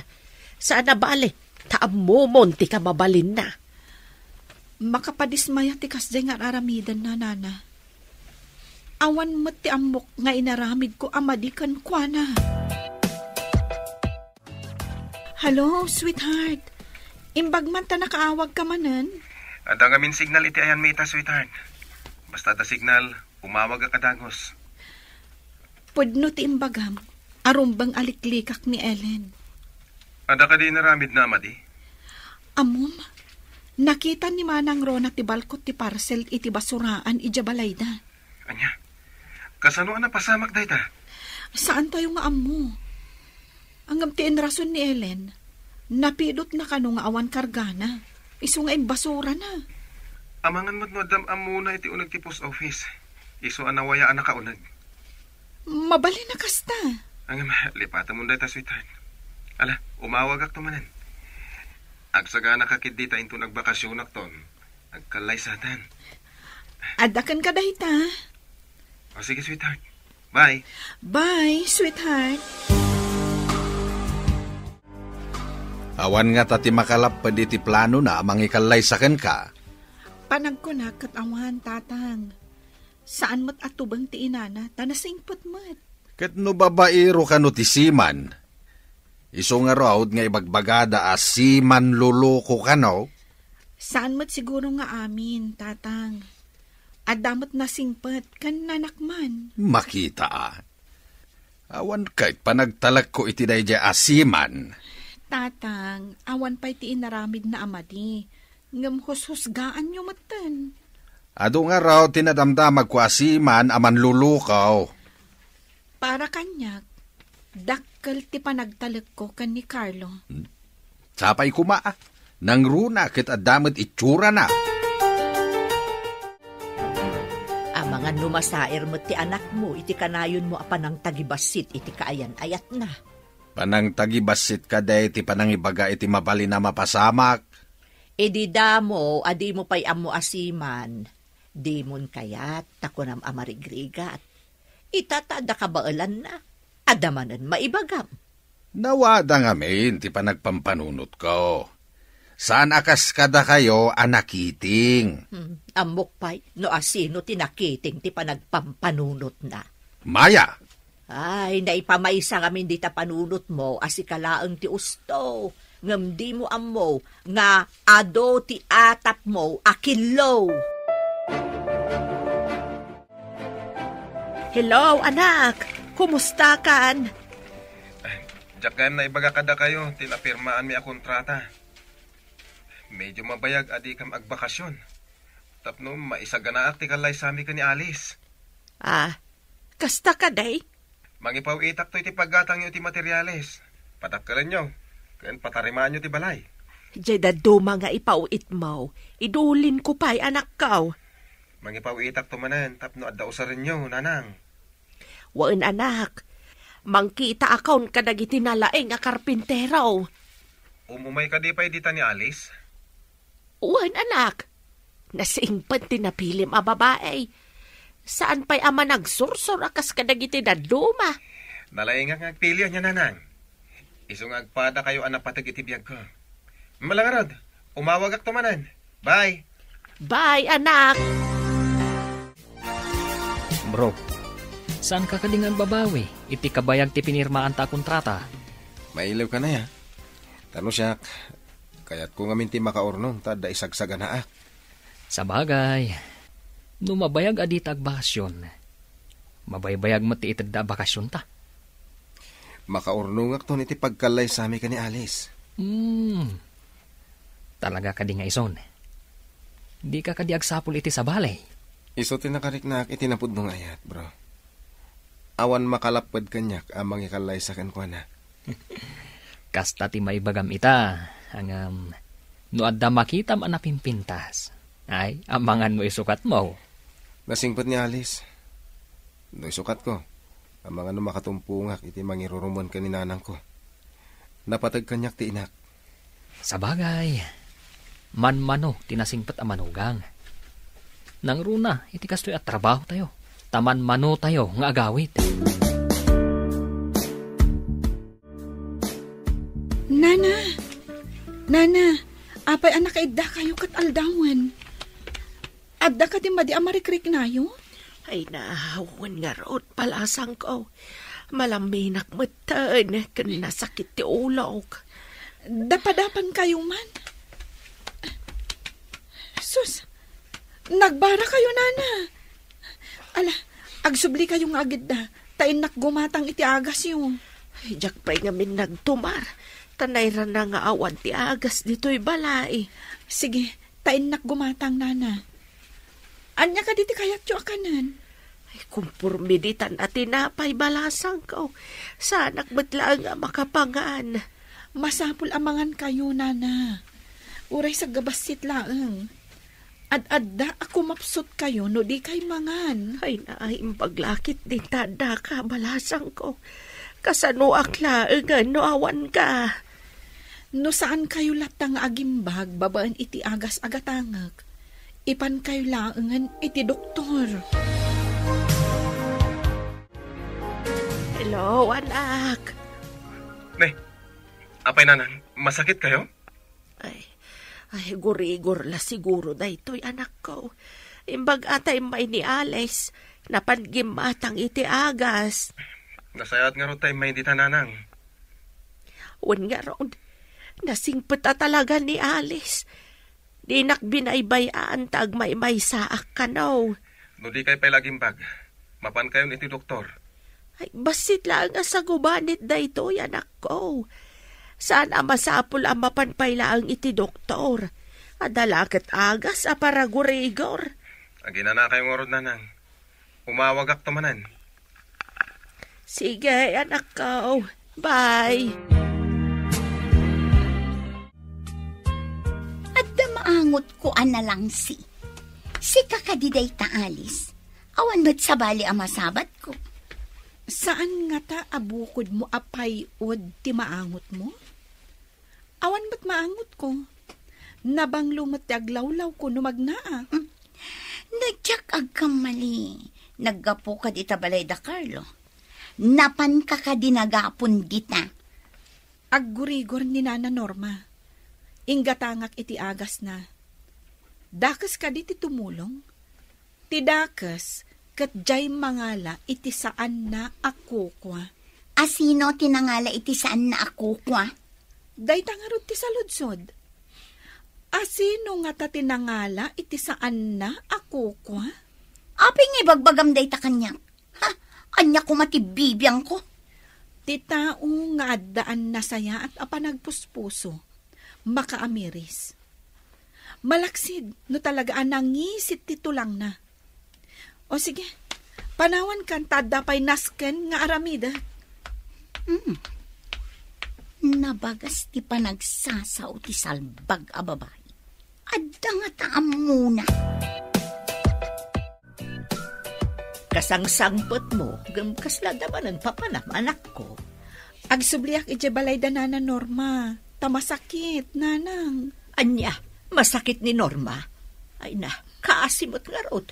Saan a bale, ta ammomon ti kamabalinna. Makapadismaya ti kasdiay nga ar-aramidenna, nana. Awan met ti ammok nga inaramidko a madi kenkuana. Hello, sweetheart. Imbag man ta nakaawag ka manen? Adda ngamin signal iti ayanmi ita, sweetheart. Basta adda signal, umawagak a dagus. Pudno ti imbagam, a rumbeng a liklikak ni Ellen. Adda kadi inaramidna a madi? Ammom, nakita ni Manang Rona ti balkot ti parcel iti basuraan idiay balayda. Ania? Kasano a napasamak dayta? Saantayo nga ammo. Ngem ti inrason ni Ellen, napidotna kano nga awan kargana, isu nga imbasurana. Amangan met no addam ammona iti uneg ti post office, isu a nawaya a nakauneg. Mabalin a kasta. Ngem, lipatemon dayta, sweetheart. Ala, umawagakto manen. Agsaganaka ketdi ta inton agbakasionakton, agkallaysaten. Adda kenka dayta. O, sige, sweetheart. Bye. Bye, sweetheart. Awan ngata ti makalapped iti planona a mangikallaysa kenka. Panagkunak ket awan, Tatang. Saan met a tubeng ti inana, ta nasingpet met. Ket no babaero kano ti seaman, isu ngarud nga ibagbagada a seaman loloko kano? Saan met siguro nga amin, Tatang. Adda met nasingpet ken nanakman. Makita a. Awan ket panagtalekko iti daydiay a seaman. Tatang, awan pay ti inaramidna a madi, ngem hushusgaanyo metten. Adu ngarud ti nadamdamagko a seaman a manlulukaw. Para kaniak, dakkel ti panagtalekko ken ni Carlo. Hmm. Sapay koma, a. Nangruna ket adda met itsurana. Amangan no masair met ti anakmo iti kanayonmo a panangtagibassit iti kaayan-ayatna. Panangtagibassit kadi ti panangibaga iti mabalin a mapasamak? Idi damo a dimo pay ammo a seaman, dimon kayat ta kunam a marigrigat. Ita ta adda kabaelanna, adda manen maibagam. Nawada ngamin ti panagpampanunotko. Saan a kas kadakayo a nakiting. Hmm, ammok pay no asino ti nakiting ti panagpampanunotna. Maya! Ay, naipamaysa ngamin dita panunotmo a sika laeng ti usto. Ngem dimo ammo nga adu ti atapmo a killo. Hello, anak. Kumustakan? Diak gayam naibaga kadakayo ti napirmaanmi a kontrata. Medyo mabayag a dikam agbakasyon. Tapno maisaganaak ti kallaysami ken ni Alice. Ah, kasta kadi? Mangipaw-itak toy ti paggatangyo ti materiales. Padakkelenyo, ken patarimaanyo ti balay. Diay dadduma nga ipaw-itmo, idulinko pay, anakko. Mangipaw-itak to manen tapno adda usarenyo, nanang. Wen, anak. Mangkitaakon kadagiti nalaing a karpintero. Umumay kadi pay dita ni Alice? Wen, anak. Nasingpet ti napilim a babai. Saan pay a managsursor a kas kadagiti dadduma. Nalaingak nga agpili ania, nanang. Isu nga agpadakayo a napateg iti biagko. Mala ngarud, umawagak to manen. Bye. Bye, anak. Bro, saanka kadi nga agbabawi iti kabayag ti pinirmaanta a kontrata? Mailiwka aya? Ta no siak, kayatko ngamin ti makaurnong ta adda isagsaganaak. Sabagay, no mabayag a dita agbakasyon, mabaybayag met ti itedda a bakasyonta. Makaurnongakton iti pagkallaysami ken ni Alice. Hmm. Talaga kadi nga isun? Dika kadi agsapul iti sabali? Isu ti nakariknaak iti napudno nga ayat, bro. Awan makalapped kaniak a mangikallaysa kenkuana. Kasta ti maibagam ita, ngem no adda makitam a napimpintas, ay, amangan no isukatmo. Nasingpet ni Alice. No isukatko, amangan no makatumpongak iti mangirurumuen ken ni nanangko. Napateg kaniak ti inak. Sabagay, manmano ti nasingpet a manugang. Nangruna iti kastoy a trabahotayo, ta manmanotayo nga agawid. Nana! Nana! Apay a nakaiddakayo ket aldawen? Adda kadi madi a marikriknayo? Ay, wen ngarud, balasangko. Malaminak metten ken nasakit ti ulok. Dapadapankayo man. Sus, nagbara kayo, nana. Ala, agsubli kayo nga agidda, ta innak gumatang iti agasyo. Ay, diak pay ngamin nagtumar, ta nairana nga awan ti agas ditoy balay. Sige, ta innak gumatang, nana. Ania kadi ti kayatyo a kanen? Ay, kumporme ditan a tinapay, balasangko. Saanak met laeng a makapangan. Masapul a mangan kayo, nana. Uray sagbassit laeng. Ad-adda a kumapsut kayo no di kay mangan. Ay, naimbag lakit din ta adda ka, balasangko. Kasanoak laengen no awan ka? No saan kayo latta nga agimbag babaen iti agas a gatangek, ipan kayo laengen iti doktor. Hello, anak. Ne, apay, nanang, masakit kayo? Ay, ay, gurigor la siguro daytoy, anakko. Imbag a ta immay ni Alice, napan gimmatang iti agas. Nasayaat ngarud ta immay dita, nanang. Wen ngarud, nasingpet a talaga ni Alice. Dinak binaybay-an ta agmaymaysaak kano. No di kay pay lagimbag, mapan kayon iti doktor. Ay, bassit laeng a sagubanit daytoy, anakko. Saan a masapul a mapan pay laeng iti doktor. Adda la ket agas a paragurigor. Aginana kayo ngarud, nanang. Umawagak to manen. Sige, anakko. Bye. Adda maangotko a nalangsi. Sika kadi dayta, Alice. Awan met sabali a masabatko. Saan ngata a bukodmo a pay-od ti maangotmo? Awan met maangotko. Nabanglo met ti aglawlawko no magnaak. Mm. No diak agkammali, naggapu kadi ta balay da Carlo. Napanka kadi nagapon dita? Aggurigor ni Nana Norma. Inggatangak iti agasna. Dakes kadi ti tumulong? Ti dakes ket diay mangala iti saanna a kukua. A sino ti nangala iti saanna a kukua? Dayta ngarud ti saludsod. Asino ngata ti nangala iti saanna a kukua? Apay nga ibagbagam dayta kaniak? Ha? Ania koma ti bibiangko? Ti tao nga addaan nasayaat a panagpuspuso, makaamiris. Malaksid no talaga a nangisit ti tulangna. O sige, panawankan ta adda pay nasken nga aramidek. Hmm. Nabagas ti panagsasao ti salbag a babai. Adda ngata ammona. Kasangsangpetmo, ngem kasla adda manen papanam, anakko. Agsubliak idiay balay da Nana Norma. Ta masakit, Nanang. Ania, masakit ni Norma? Ay na, kaasi met ngarud.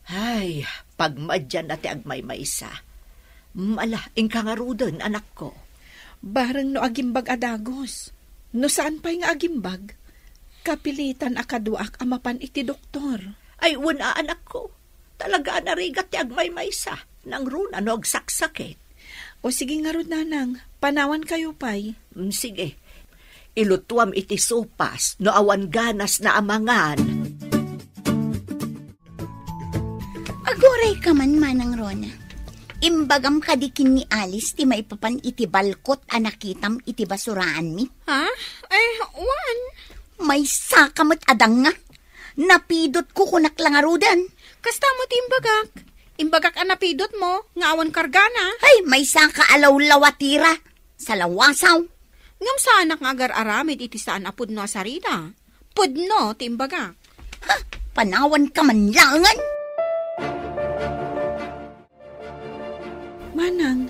Ay, pagmadianna ti agmaymaysa. Mala, inka ngaruden, anakko. Bareng no agimbag a dagus. No saan pay nga agimbag, kapilitan a kaduaak a mapan iti doktor. Ay, wen a, anakko. Talaga a narigat ti agmaymaysa. Nangruna no agsaksakit. O sige ngarud, Nanang, panawankayo pay. Mm, sige. Ilutuam iti sopas no awan ganasna a mangan. Aguray ka man, Manang Rona. Imbagam kadi ken ni Alice ti maipapan iti balkot a nakitam iti basuraanmi? Ha? Ay, wen. Maysa ka met a danga. Napidotko, kunak la ngaruden. Kasta mo ti imbagak. Imbagak a napidotmo nga awan kargana. Ay, maysa ka a lawlawatira. Salawasaw. Ngem saanak nga agar-aramid iti saan a pudno a sarita. Pudno ti imbagak. Ha? Panawan ka man laengen? Manang,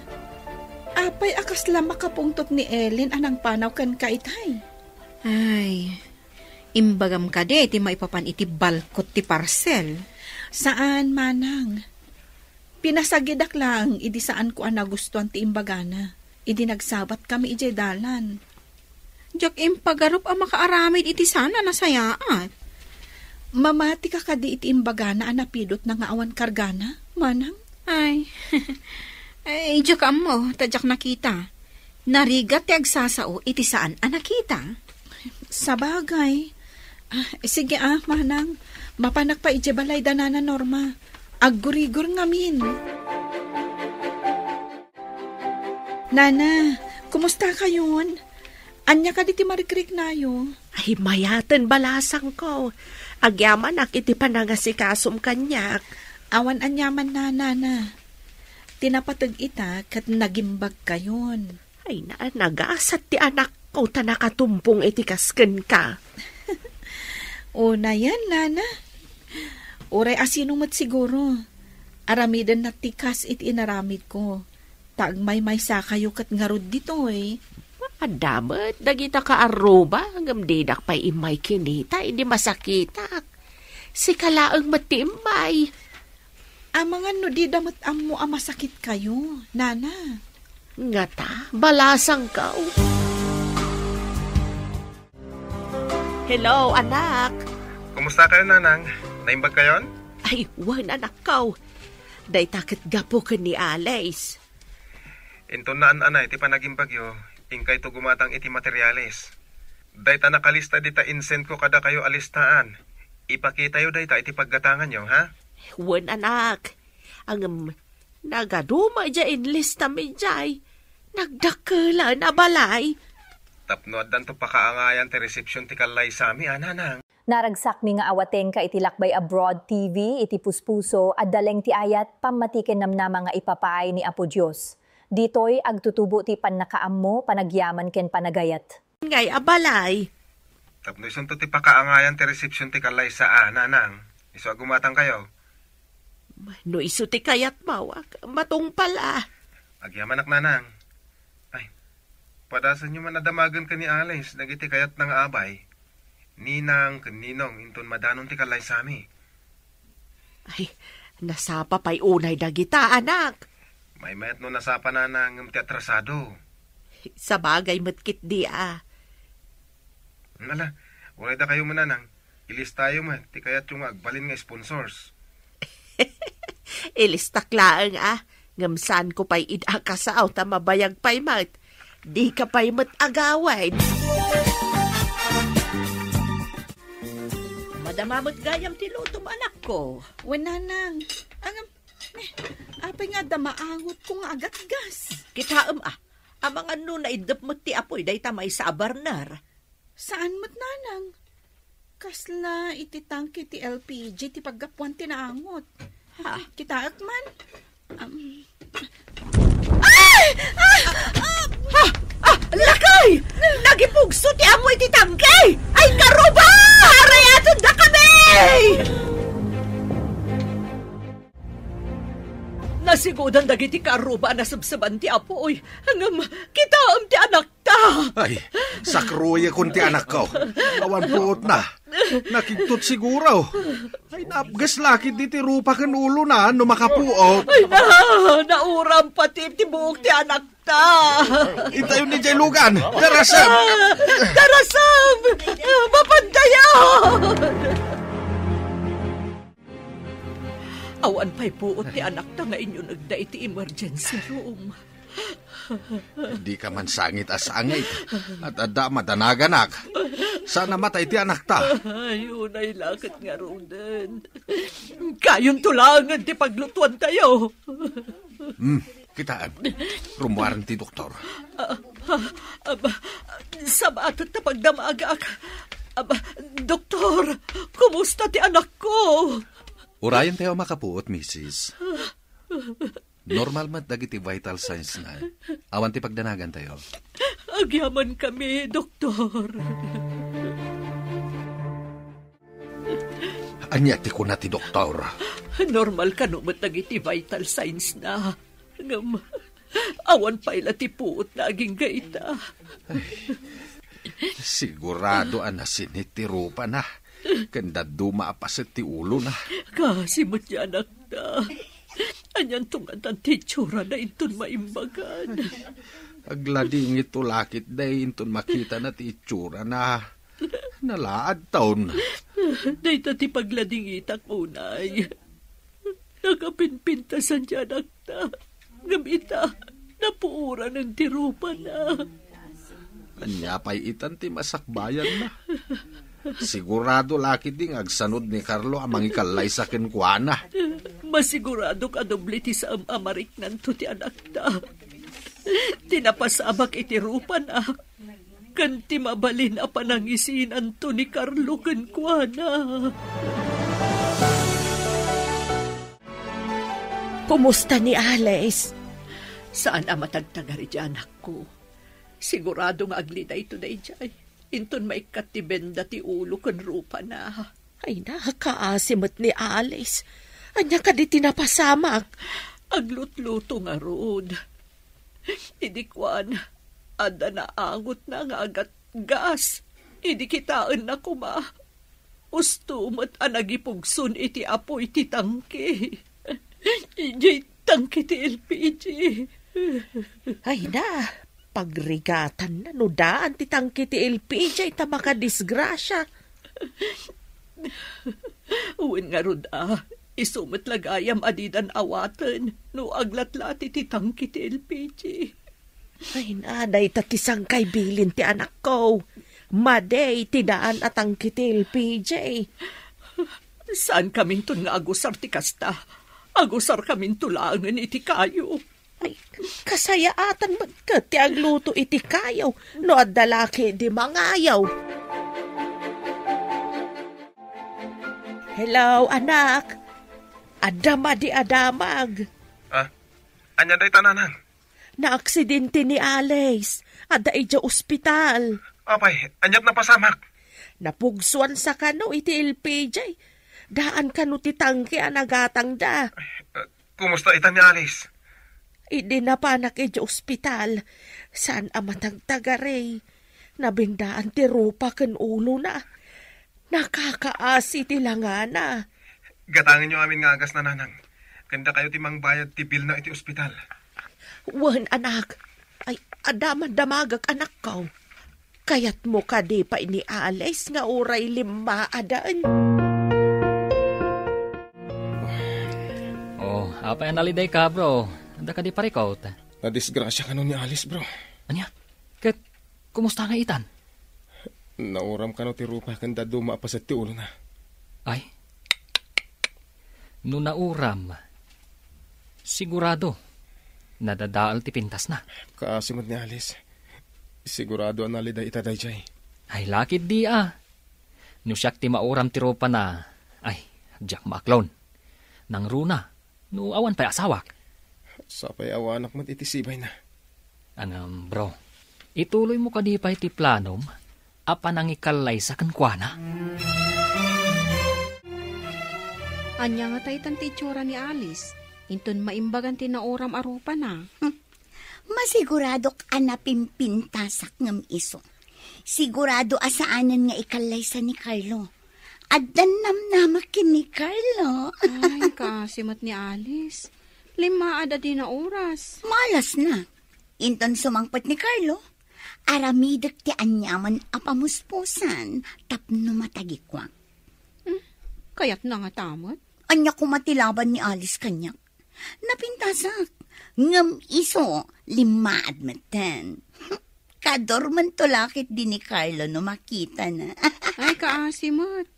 apay a kasla makapungtot ni Ellen a nangpanaw kenka itay? Ay, imbagam kadi ti maipapan iti balkot ti parsel? Saan, Manang. Pinasagidak laeng idi saanko a nagustuan ti imbagana. Idi nagsabatkami idiay dalan. Diak impagarup a makaaramid iti saan a nasayaat. Mamatika kadi iti imbagana a napidotna nga awan kargana, Manang? Ay. Ay, diak ammo, ta diak nakita. Narigat ti agsasao iti saan a nakita. Sabagay. Ah, sige ah, Manang. Mapanak pay idiay balay da Nana Norma. Aggurigor ngamin. Nana, kumusta kayon? Ania kadi ti marikriknayo? Ay, mayaten, balasangko. Agyamanak iti panangasikasom kaniak. Awan aniaman, Nana. Ti napateg ita ket nagimbagkayon. Ay, na, nagasat ti anakko ta nakatumpong iti kas kenka. Unayen, Nana. Uray asino met siguro. Aramidenna ti kas iti inaramidko. Ta agmaymaysa kayo ket ngarud ditoy. Adda met dagita kaarruba, ngem didak pay immay kinita idi masakitak. Sika laeng met ti immay. Amangan no dida met ammo a masakit kayo, Nana. Ngata, balasangko. Hello, anak. Kumusta kayo, Nanang? Naimbag kayon? Ay, wen, anakko. Dayta ket gapu ken ni Alice. Inton naan-anay ti panagimbagyo, inkayto gumatang iti materiales. Dayta nakalista dita insendko kadakayo a listaan. Ipakitayo dayta iti paggatanganyo, ha? Wen, anak. Ngem, nagadu met diay inlistam idiay. Nagdakelan a balay. Tapno addanto pakaangayan ti resepsion ti kallaysami, a, Nanang. Naragsakmi nga awatenka iti Lakbay Abroad T V, iti puspuso, adda laeng ti ayat, pammati ken namnama nga ipapaay ni Apo Dios. Ditoy, agtutubo ti pannakaammo, panagyaman ken panagayat. Ngay a balay. Tapno isunto ti pakaangayan ti resepsion ti kallaysa, a, Nanang. Isu a gumatangkayo. No isu ti kayatmo, matungpal a. Agyamanak, Nanang. Ay, padasenyo man a damagen ken ni Alice dagiti kayatna nga abay, ninang ken ninong inton madanon ti kallaysami. Ay, nasapa pay unay dagita, anak. Maymayat no nasapa, Nanang, ngem ti atrasado. Sabagay met ketdi a. Ala, uray dakayo met, Nanang. Ilistayo met ti kayatyo nga agbalin nga sponsors. Ilistak laeng a, ngem saanko pay ida a kasao ta mabayag pay met. Dika pay met agawid. Madama met gayam ti lutom, anakko. Wen, nanang. Ngem, eh, apay nga adda maangotko nga agatgas? Kitaem a, amangan no naiddep met ti apuy dayta maysa a burner. Saan met, nanang? Kasla iti tangke ti L P G ti paggapuan ti naangot. Ha? Kitaek man. Um, ay! Ah! Ah! Ah! Lakay! Nagipugso ti apuy iti tangke! Ay, karuba! Arayaten da kami! Nasigudan dagiti karuba a nasebseban ti apuy. Ngem, kitaem ti anakta. Ay, sakruyekon ti anakko. Awan puotna. Nakigtot siguro. Ay, naapgas la ketdi ti rupa ken ulona no makapuot. Ay, na, nauram pati ti buok ti anakta. Intayon idiay lugan. Darasem! Ah, darasem! Ah, mapantayan! Awan pay puot ti anakta nga inyunegda iti emergency room. Dika man sangit a sangit. At adda madanaganak. Saan a matay ti anakta. Ay, unay la ket ngaruden. Kayonto laengen ti paglutuantayo. Hmm, kitaem. Rummuaren ti doktor. Ah, ah, aba, sabatek ta pagdamagak. Aba, doktor, kumusta ti anakko? Urayentayo a makapuot, misis. Normal met dagiti vital signs na. Awan ti pagdanagantayo. Agyamankami, doktor. Ania ti kuna ti doktor? Normal kano met dagiti vital signs na. Ngem, awan pay la ti puotna agingga ita. Sigurado a nasinit ti rupana, ken dadduma a paset ti ulona. Kaasi met ti anakta. Anianto ngatan ti itsurana inton maimbagan? Agladingitto la ketdi inton makitana ti itsurana. Nalaadton. Dayta ti pagladingitak unay. Nakapimpintasan ti anakta. Ngem ita, napuoranen ti rupana. Ania pay itan ti masakbayanna? Sigurado la ketdi nga agsanod ni Carlo a mangikallaysa kenkuana. Masiguradok a doble ti saem a mariknanto ti anakta. Ti napasamak iti rupana, ken ti mabalin a panangisinanto ni Carlo kenkuana. Kumusta ni Alice? Saan a matagtagari ti anakko. Sigurado nga aglidayto daydiay. Inton maikkat ti benda ti ulo ken rupana. Ay, nakaasi met ni Alice. Ania kadi ti napasamak? Aglutluto ngarud. Idi kuan, adda naangotna nga agatgas. Idi kitaenna koma, usto met a nagipugson iti apuy ti tangke. Idiay tangke ti L P G. Ay na, pagrigatanna no daan ti tangke ti L P G ta makadisgrasia. Wen ngarud a, isu met la gayam a didan awaten no aglatlati ti tangke ti L P G. Ay, na, dayta ti sangkay bilin ti anakko. Madi ti daan a tangke ti L P G. Saan kaminton nga agusar ti kasta? Agusar kaminto laengen iti kayo. Ay, kasayaatan met ket ti agluto iti kayo no adda la ketdi mangayo. Hello, anak. Adda madi a damag. Ah, ania dayta, nanang? Naaksidente ni Alice. Adda idiay ospital. Apay, aniat napasamak? Napugsuan sa kano iti L P G. Daan kano ti tangke a nagatangda. Eh, kumusta ita ni Alice? Idi napanak idiay ospital, saan a matagtagari. Nabendaan ti rupa ken ulona. Nakakaasi ti langana. Gatangenyo amin nga agasna, nanang. Ken dakayo ti mangbayad ti bilna iti ospital. Wen, anak. Ay, adda man damagak, anakko. Kayatmo kadi pay ni Alice nga uray limmaaden? Oh, apay a nalidayka, bro? Adda kadi parikut? Nadisgrasia kano ni Alice, bro. Ania? Kumusta nga itan? Nauram kano ti rupa ken dadduma a paset ti ulona. Ay, no nauram, sigurado, nadadael ti pintasna. Kaasi met ni Alice. Sigurado a nalida ita daydiay. Ay, lakit di a. No siak ti mauram ti rupana, ay, diak maaklon. Nangruna, no awan pay asawak. Sapay awanak met iti sibayna. Ngem, bro, ituloy mo kadi pay ti planom a panangikallaysa kenkuana? Ania nga ta itan ti itsura ni Alice, inton maimbagan ti nauram a rupana? Masiguradok a napimpintasak ngem isu. Sigurado a saanen nga ikallaysa ni Carlo. Addan namnamak ken ni Carlo. Ay, kaasi met ni Alice. Limmaad a di nauras. Malasna. Inton sumangpet ni Carlo, aramidek ti aniaman a pamuspusan tapno matagikuak. Hmm, kayatna ngata met? Ania koma ti laban ni Alice kaniak? Napintasak. Ngem isu, limmaad metten. Kadurmento la ketdi ni Carlo no makitana. Ay, kaasi met.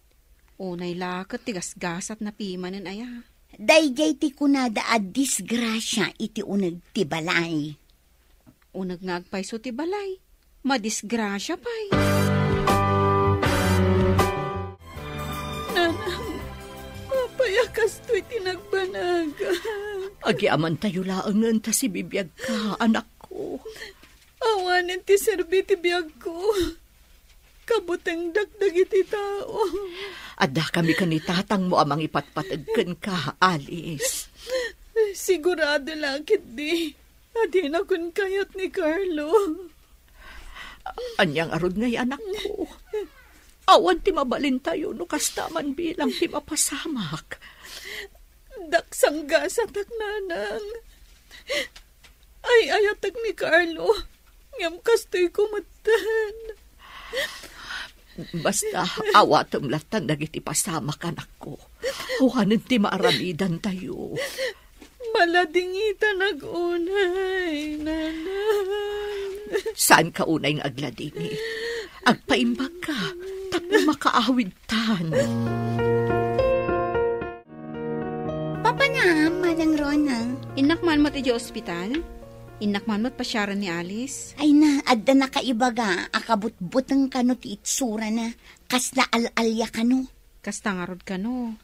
Unay la ket ti gasgasatna pimanen aya. Daydiay ti kunada a disgrasia iti uneg ti balay. Uneg nga agpayso ti balay, madisgrasia pay. Nanang, apay a kastoy ti nagbanag? Agyamankami laengen ta sibibiagka, anakko. Awanen ti serbi ti biagko. Kabutengdak dagiti tao. Addakami ken ni tatangmo a mangipatpateg kenka, Alice. Sigurado la ketdi a dinakon kayat ni Carlo. Ania ngarud ngay, anakko? Awan ti mabalintayo no kasta man bilang ti mapasamak. Daksanggasatak, nanang. Ay-ayatek ni Carlo, ngem kastoyko metten. Basta, awatem lattan dagiti pasamak, anakko. Awanen ti maaramidantayo. Maladingitanak unay, nanang. Saanka unay nga agladingit. Agpaimbagka, tapno makaawidtan. Papanam, Manang Rona. Innak man met idiay ospital? Innak man met pasiaren ni Alice? Ay na, adda nakaibaga a kabutbuteng kano ti itsurana, kasla al-alia kano. Kasta ngarud kano.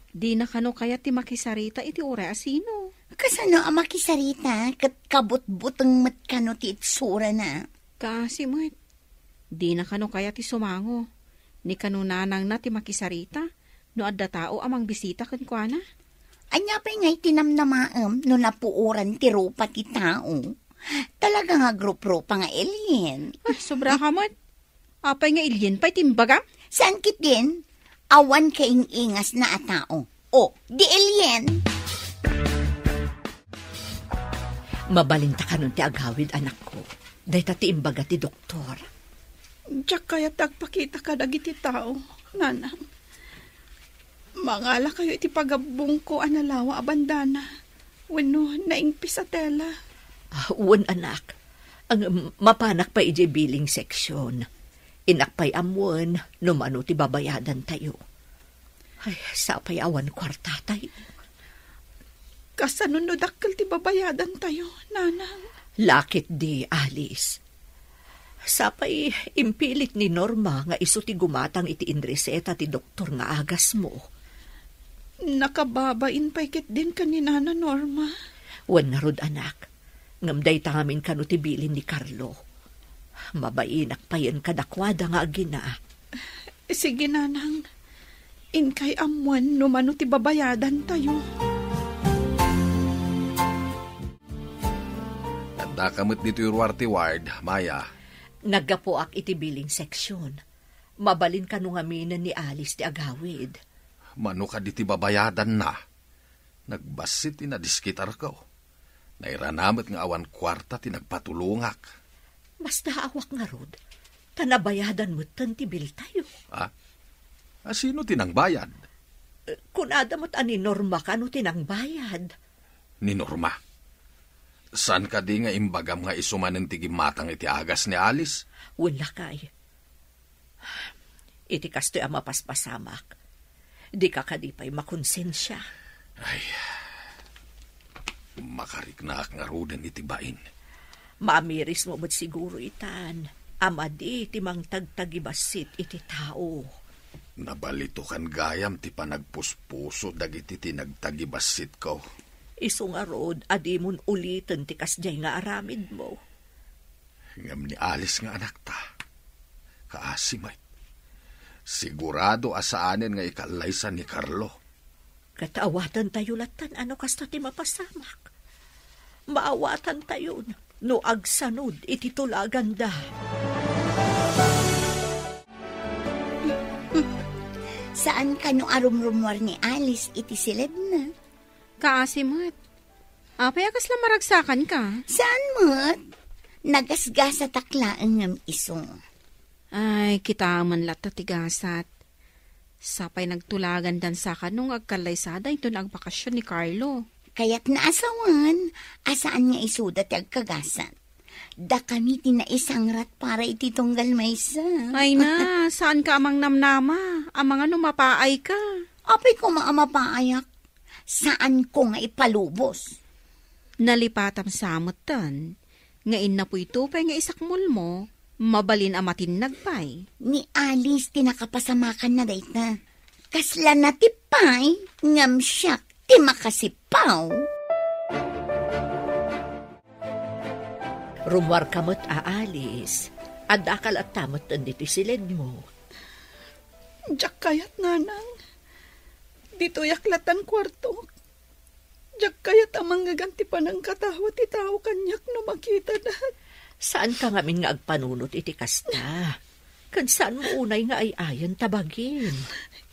Dina kano kayat ti makisarita iti uray a sino. Kasano a makisarita ket kabutbuteng met kano ti itsurana? Kaasi met. Dina kano kayat ti sumango. Ni kano nanangna ti makisarita no adda tao a mangbisita kenkuana. Ania pay ngay ti namnamaem no napuoran ti rupa ti tao? Talaga nga grup-rupa nga alien. Ah, sobra ka met. Apay nga alien pay ti imbagam? Saan ketdin? Awan kaing-ingasna a tao. O, di alien! Mabalinta kanon ti agawid, anakko. Dayta ti imbaga ti doktor. Diak kayat ti agpakita kadagiti tao, nanang. Mangalakayo iti pagabbongko a nalawa a bandana wenno naingpis a tela. Ah, wen, anak. Ang, mapanak pay idiay billing section. Innak pay ammoen no mano ti babayadantayo. Ay, sapay awan kuartatayo. Kasano no dakkel ti babayadantayo, nanang? Lakit di, Alice. Sapay, impilit ni Norma nga isu ti gumatang iti inreseta ti doktor nga agasmo. Nakababain pay ketdin ken ni Nana Norma. Wen ngarud, anak. Ngem dayta ngamin kano ti bilin ni Carlo. Mabainak payen kadakuada nga agina. Sige, nanang. Inkay ammoen no mano ti babayadantayo. Addaka met ditoy ruar ti ward, Maya. Naggapuak iti billing section. Mabalin kano ngaminen ni Alice ti agawid. Mano kadi ti babayadanna? Nagbassit ti nadiskitarko. Nairana met nga awan kuarta ti nagpatulongak. Basta awanen ngarud, ta nabayadan metten ti biltayo. Ha? A, sino ti nangbayad? Eh, kunada met a ni Norma kano ti nangbayad. Ni Norma? Saan kadi nga imbagam nga isu manen ti gimmatang iti agas ni Alice? Wen, lakay. Iti kastoy a mapaspasamak, dika kadi pay makonsensia. Ay, makariknaak ngaruden iti bain. Maamirismo met siguro itan a madi ti mangtagtagibassit iti tao. Nabalitokan gayam ti panagpuspuso dagiti tinagtagibassit ko. Isu ngarud a dimon uliten ti kasdiay nga aramidmo. Ngem ni Alice nga anakta, kaasi met, sigurado a saanen nga ikallaysa ni Carlo. Ket awatantayo lattan a no kasta ti mapasamak. Maawatantayon no agsanod iti tulaganda. Saan kano a rumrumuar ni Alice iti siledna? Kaasi met. Apay a kasla maragsakanka? Saan met? Nagasgasatak laeng ngem isu. Ay, kitaem latta ti gasat. Sapay nagtulagandan sa kano nga agkallaysada inton agbakasyon ni Carlo. Kayatna a sawen a saan nga isuda ti agkagasat. Dakami ti naisangrat para iti tunggal maysa. Ay na, saanka a mangnamnama. Amangan no mapaayka. Apay koma a mapaayak. Saanko nga ipalubos. Nalipatam sa metten nga innapoy to pay nga isakmulmo, mabalin a matinnag pay. Ni Alice ti nakapasamakanna dayta. Kasla natipay, ngem siak ti makasipaw. Rummuarka met a Alice, addaka latta metten ditoy siledmo. Diak kayat, Nanang. Ditoyak lattan kuartok. Diak kayat a mangngegak ti panangkatawa ti tao kaniak no makitadak. Saanka ngamin nga agpanunot iti kasta. Ket saanmo unay nga ay-ayan ta bagim.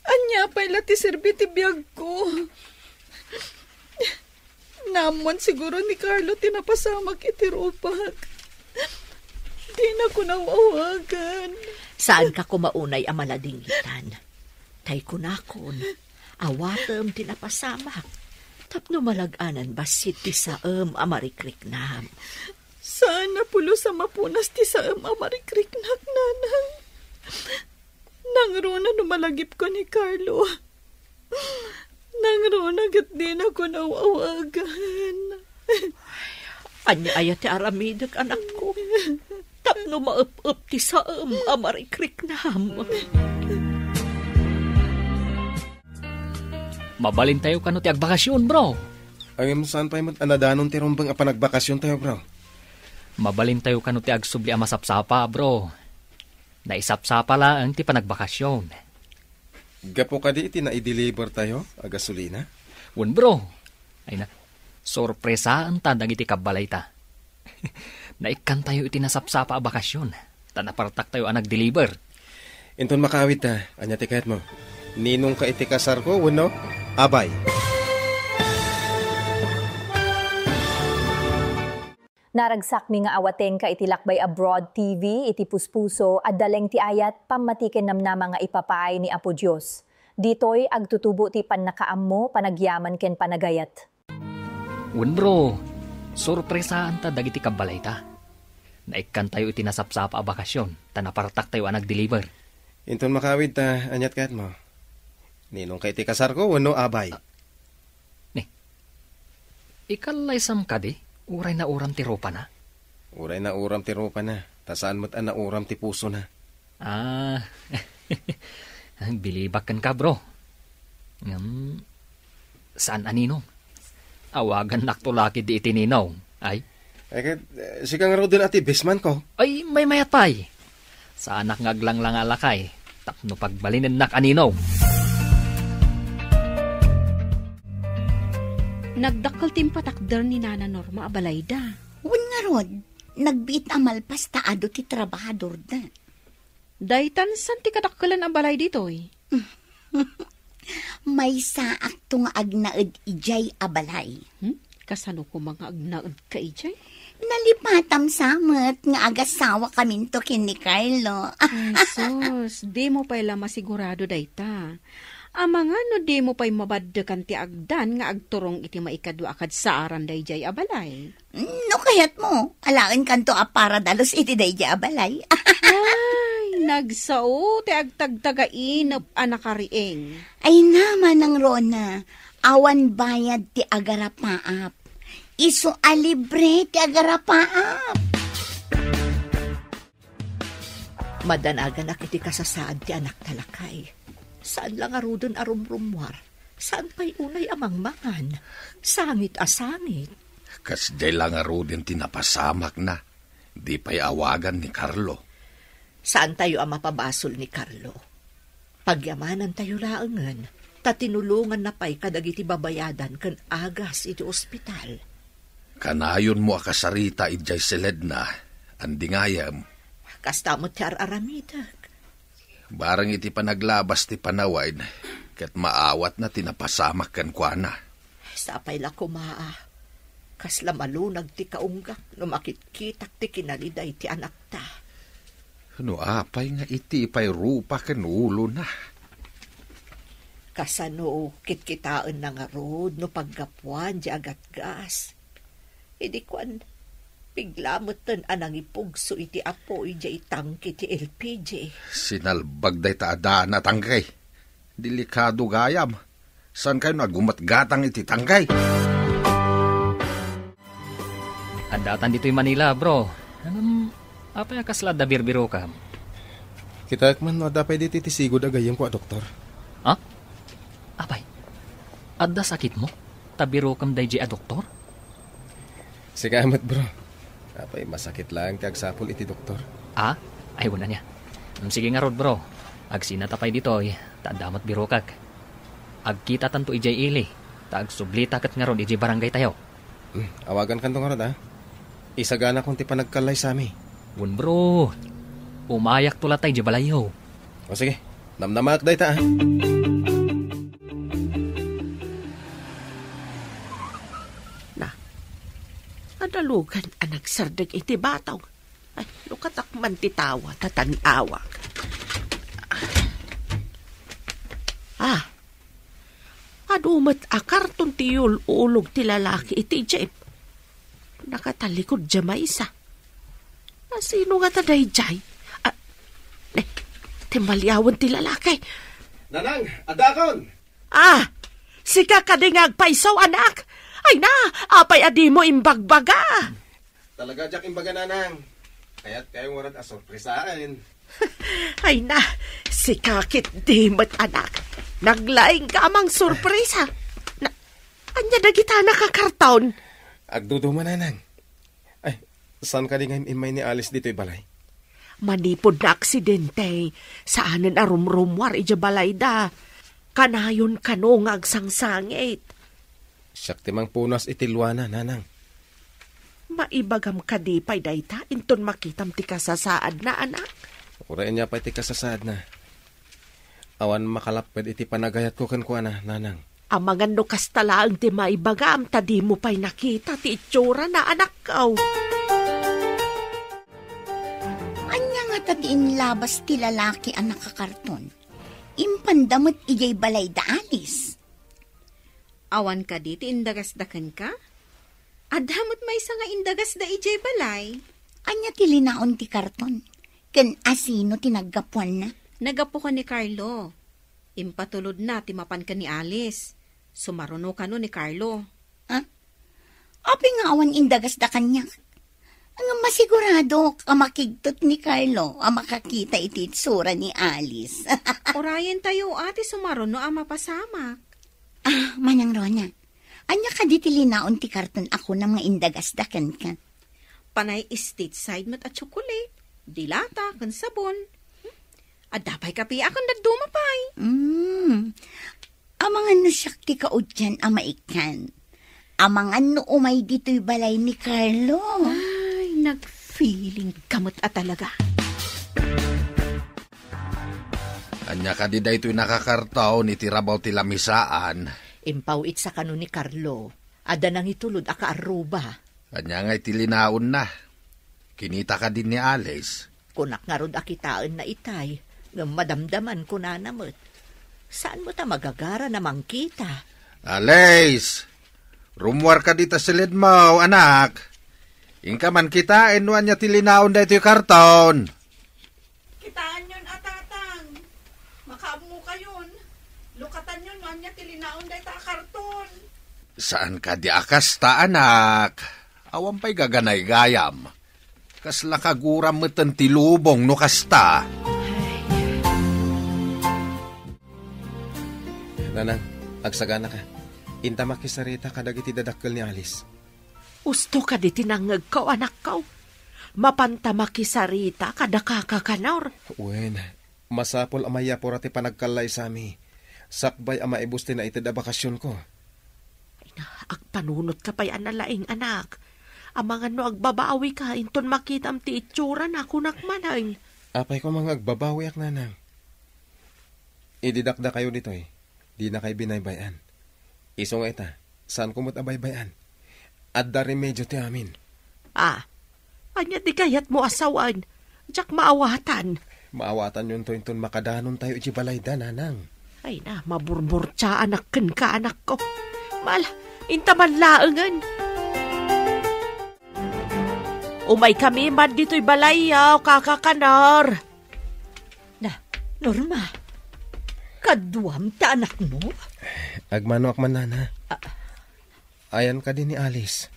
Ania pay la ti serbi ti biagko? Naammoan siguro ni Carlo ti napasamak iti rupak. Dinako naaw-awagan. Saanka koma unay a maladingitan. Tay kunakon, awatem ti napasamak. Tapno malag-anan bassit ti saem a marikriknam. Saan a pulos a mapunas ti saem a marikriknak, Nanang. Nangruna no malagipko ni Carlo. Nangruna ket dinako naaw-awagan. Ania aya ti aramidek, anakko? Tapno maep-ep ti saem a marikriknam. Mabalintayo kano ti agbakasyon, bro? Ngem saan pay met a nadanon ti rumbeng a panagbakasyontayo, bro? Mabalintayo kano ti agsubli a masapsapa, bro. Naisapsapa laeng ti panagbakasyon. Gapu kadi iti naideliver tayo a gasolina? Wen, bro. Ay na, sorpresaenta dagiti kabbalayta. Naikkantayo iti nasapsapa a bakasyon, ta napartaktayo a nagdeliver. Inton makaawidta, ania ti kayatmo? Ninongka iti kasarko wenno abay? Naragsakmi nga awatengka iti Lakbay Abroad T V, iti puspuso, adda laeng ti ayat, pammati ken namnama nga ipapaay ni Apo Dios. Ditoy, agtutubo ti pannakaammo, panagyaman ken panagayat. Wen, bro, sorpresaanta dagiti kabbalayta. Naikkantayo iti nasapsapa a bakasyon, ta napartaktayo a nagdeliver. Inton makaawidta, ania ti kayatmo? Ninongka iti kasarko wenno abay? Ah, ni, ikallaysam kadi, uray nauram ti rupana? Uray nauram ti rupana, ta saan met a nauram ti pusona. Ah, bilibak kenka, bro. Ngem, saan a ninong. Awagannakto la ketdi iti ninong. Ay? Ay, ket, eh, sika ngaruden a ti bestmanko. Ay, maymayat pay. Saanak nga aglanglangalakay tapno pagbalinennak a ninong. Nagdakkel ti impatakder ni Nana Norma a balayda. Wen ngarud, nagbiit a malpas ta adu ti trabahadorda. Daytan saan ti kadakkelan a balay ditoy? Maysaakto nga agnaed idiay a balay. Hmm? Kasano koma nga agnaedka idiay? Nalipatam sa met nga agasawakaminto ken ni Carlo. Ay, sus, dimo pay la masigurado dayta. Amangan no dimo pay mabaddekan ti agdan nga agturong iti maikadua a kadsaaran daydiay a balay. No kayatmo, alaenkanto a para dalus iti daydiay a balay. Ay, nagsao ti agtagtagainep a nakariing. Ay na, Manang Rona, awan bayad ti agarapaap. Isu a libre ti agarapaap. Madanaganak iti kasasaad ti anakta, lakay. Saan la ngaruden a rumrummuar. Saan pay unay a mangmangan. Sangit a sangit. Kasdiay la ngaruden ti napasamakna. Di pay awagan ni Carlo. Saantayo a mapabasol ni Carlo. Pagyamanantayo laengen, ta tinulonganna pay kadagiti babayadan ken agas iti ospital. Kanayonmo a kasarita idiay siledna, andi ngayem. Kasta met ti ar-aramidek. Bareng iti panaglabas ti panawid, ket maawatna ti napasamak kenkuana. Sapay la koma a kasla malunag ti kaunggak no makitkitak ti kinaliday ti anakta. No apay nga iti pay rupa ken ulona? Kasano kitkitaenna ngarud no paggapuan di agatgas? Idi kuan, bigla metten a nangipugso iti apoy diay tangke ti L P G. Sinalbag dayta a daan a tangke. Delikado gayam. Saankayo a gumatgatang iti tangke? Addatan ditoy Manila, bro. Ngem, apay a kasla adda birbirokam? Kitaek man no adda pay ditoy ti sigud a gayyemko a doktor. Ha? Apay, adda sakitmo? Ta birokam daydiay a doktor? Sika met, bro. Apay, masakit laeng ti agsapul iti doktor. Ah? Ay, wen ania. Mm, sige ngarud, bro. Agsinata pay ditoy, ta adda met birokak. Agkitatanto idiay ili, ta agsublita ket ngarud idiay barangaytayo. Mm, awagankanto ngarud, a. Isaganakon ti panagkallaysami. Wen, bro. Umayakto latay idiay balayyo. O sige, namnamaak dayta, a. Na, adalugan a nagsardeng iti batong. Ay, lukatak man ti tawa, ta tan-awak. Ah, adu met a karton ti yul-ulog ti lalaki iti jeep. Nakatalikod diay maysa. Asino ngata daydiay? Ah, eh, timmaliawen ti lalaki. Nanang, addakon! Ah, sika kadi nga agpayso, anak? Ay na, apay a dimo imbagbaga? Talaga diak imbaga, Nanang. Kayatkayo ngarud a sorpresaen. Ay na, sika ketdi met, anak. Naglaingka a mangsorpresa. Na, ania dagita a nakakarton? Agduduma, Nanang. Ay, saan kadi nga im-immay ni Alice ditoy balay? Manipud naaksidente, saanen a rumrummuar idiay balayda. Kanayon kano nga agsangsangit. Siak ti mangpunas iti luana, Nanang. Maibagam kadi pay dayta inton makitam ti kasasaadna, anak? Uray ania pay ti kasasaadna. Awan makalapped iti panagayatko kenkuana, Nanang. Amangan no kasta laeng ti maibagam ta dimo pay nakita ti itsurana, anakko. Ania ngata ti inlabas ti lalaki a nakakarton? Impanda met idiay balayda Alice. Awan kadi ti indagasda kenka? Adda met maysa nga indagasda idiay balay. Ania ti linaon ti karton? Ken asino ti naggapuanna? Naggapu ken ni Carlo. Impatulodna ti mapan ken ni Alice. Sumaruno kano ni Carlo. Ah? Apay nga awan indagasda kaniak? Ngem masiguradok a makigtot ni Carlo a makakita iti itsura ni Alice. Urayentayo a ti sumaruno a mapasamak. Ah, Manang Rona, ania kadi ti linaon ti karton a kunam nga indagasda kenka? Panay stateside met a tsokolate, dilata, ken sabon. Hmm? Adda pay kape a ken dadduma pay. Mm. Amangan no siak ti kauddian a maikkan. Amangan no umay ditoy balay ni Carlo. Ay, nagfeeling ka met a talaga. Ania kadi daytoy nakakarton iti rabaw ti lamisaan? Impaw-itsa kano ni Carlo. Adda nangitulod a kaarruba. Ania ngay ti linaonna? Kinita kadi ni Alice? Kunak ngarud a kitaenna itay, ngem madamdaman kunana met. Saan mo ta magagara na mangkita? Alice! Rummuar ka dita siledmo, anak. Inka man kitaen no ania ti linaon daytoy karton. Kitaenyon a, Tatang. Makaammokayon. Lukatanyon no ania ti linaon dayta a karton. Saan kadi a kasta, anak? Awan pay gaganaygayam. Kasla kaguram metten ti lubong no kasta. Nanang, agsaganaka. Inta makisarita kadagiti dadakkel ni Alice. Usto kadi ti nangngegko, anakko. Mapanta makisarita kada kaka Kanor. Wen, masapul a mayapura ti panagkallaysami. Sakbay a maibus ti naited a bakasionko. Ay na, agpanunotka pay a nalaing, anak. Amangan no agbabawika, inton makitam ti itsurana, kunak manen. Apay koma nga agbabawiak, nanang. Idi dakdakayo ditoy, dinakay binaybay-an. Isu nga ita, saanko met a baybay-an. Adda remedio ti amin. Ah, ania ti kayatmo a sawen? Diak maawatan. Maawatanyonto inton makadanontayo iti balayda, nanang. Ay na, maburburtiaanak kenka, anakko. Mala, inta man laengen. Umaykami man ditoy balayyo, kaka Kanor. Na, Norma, kaduam ti anakmo? Agmanoak man, nana. Ah. Ayan kadi ni Alice?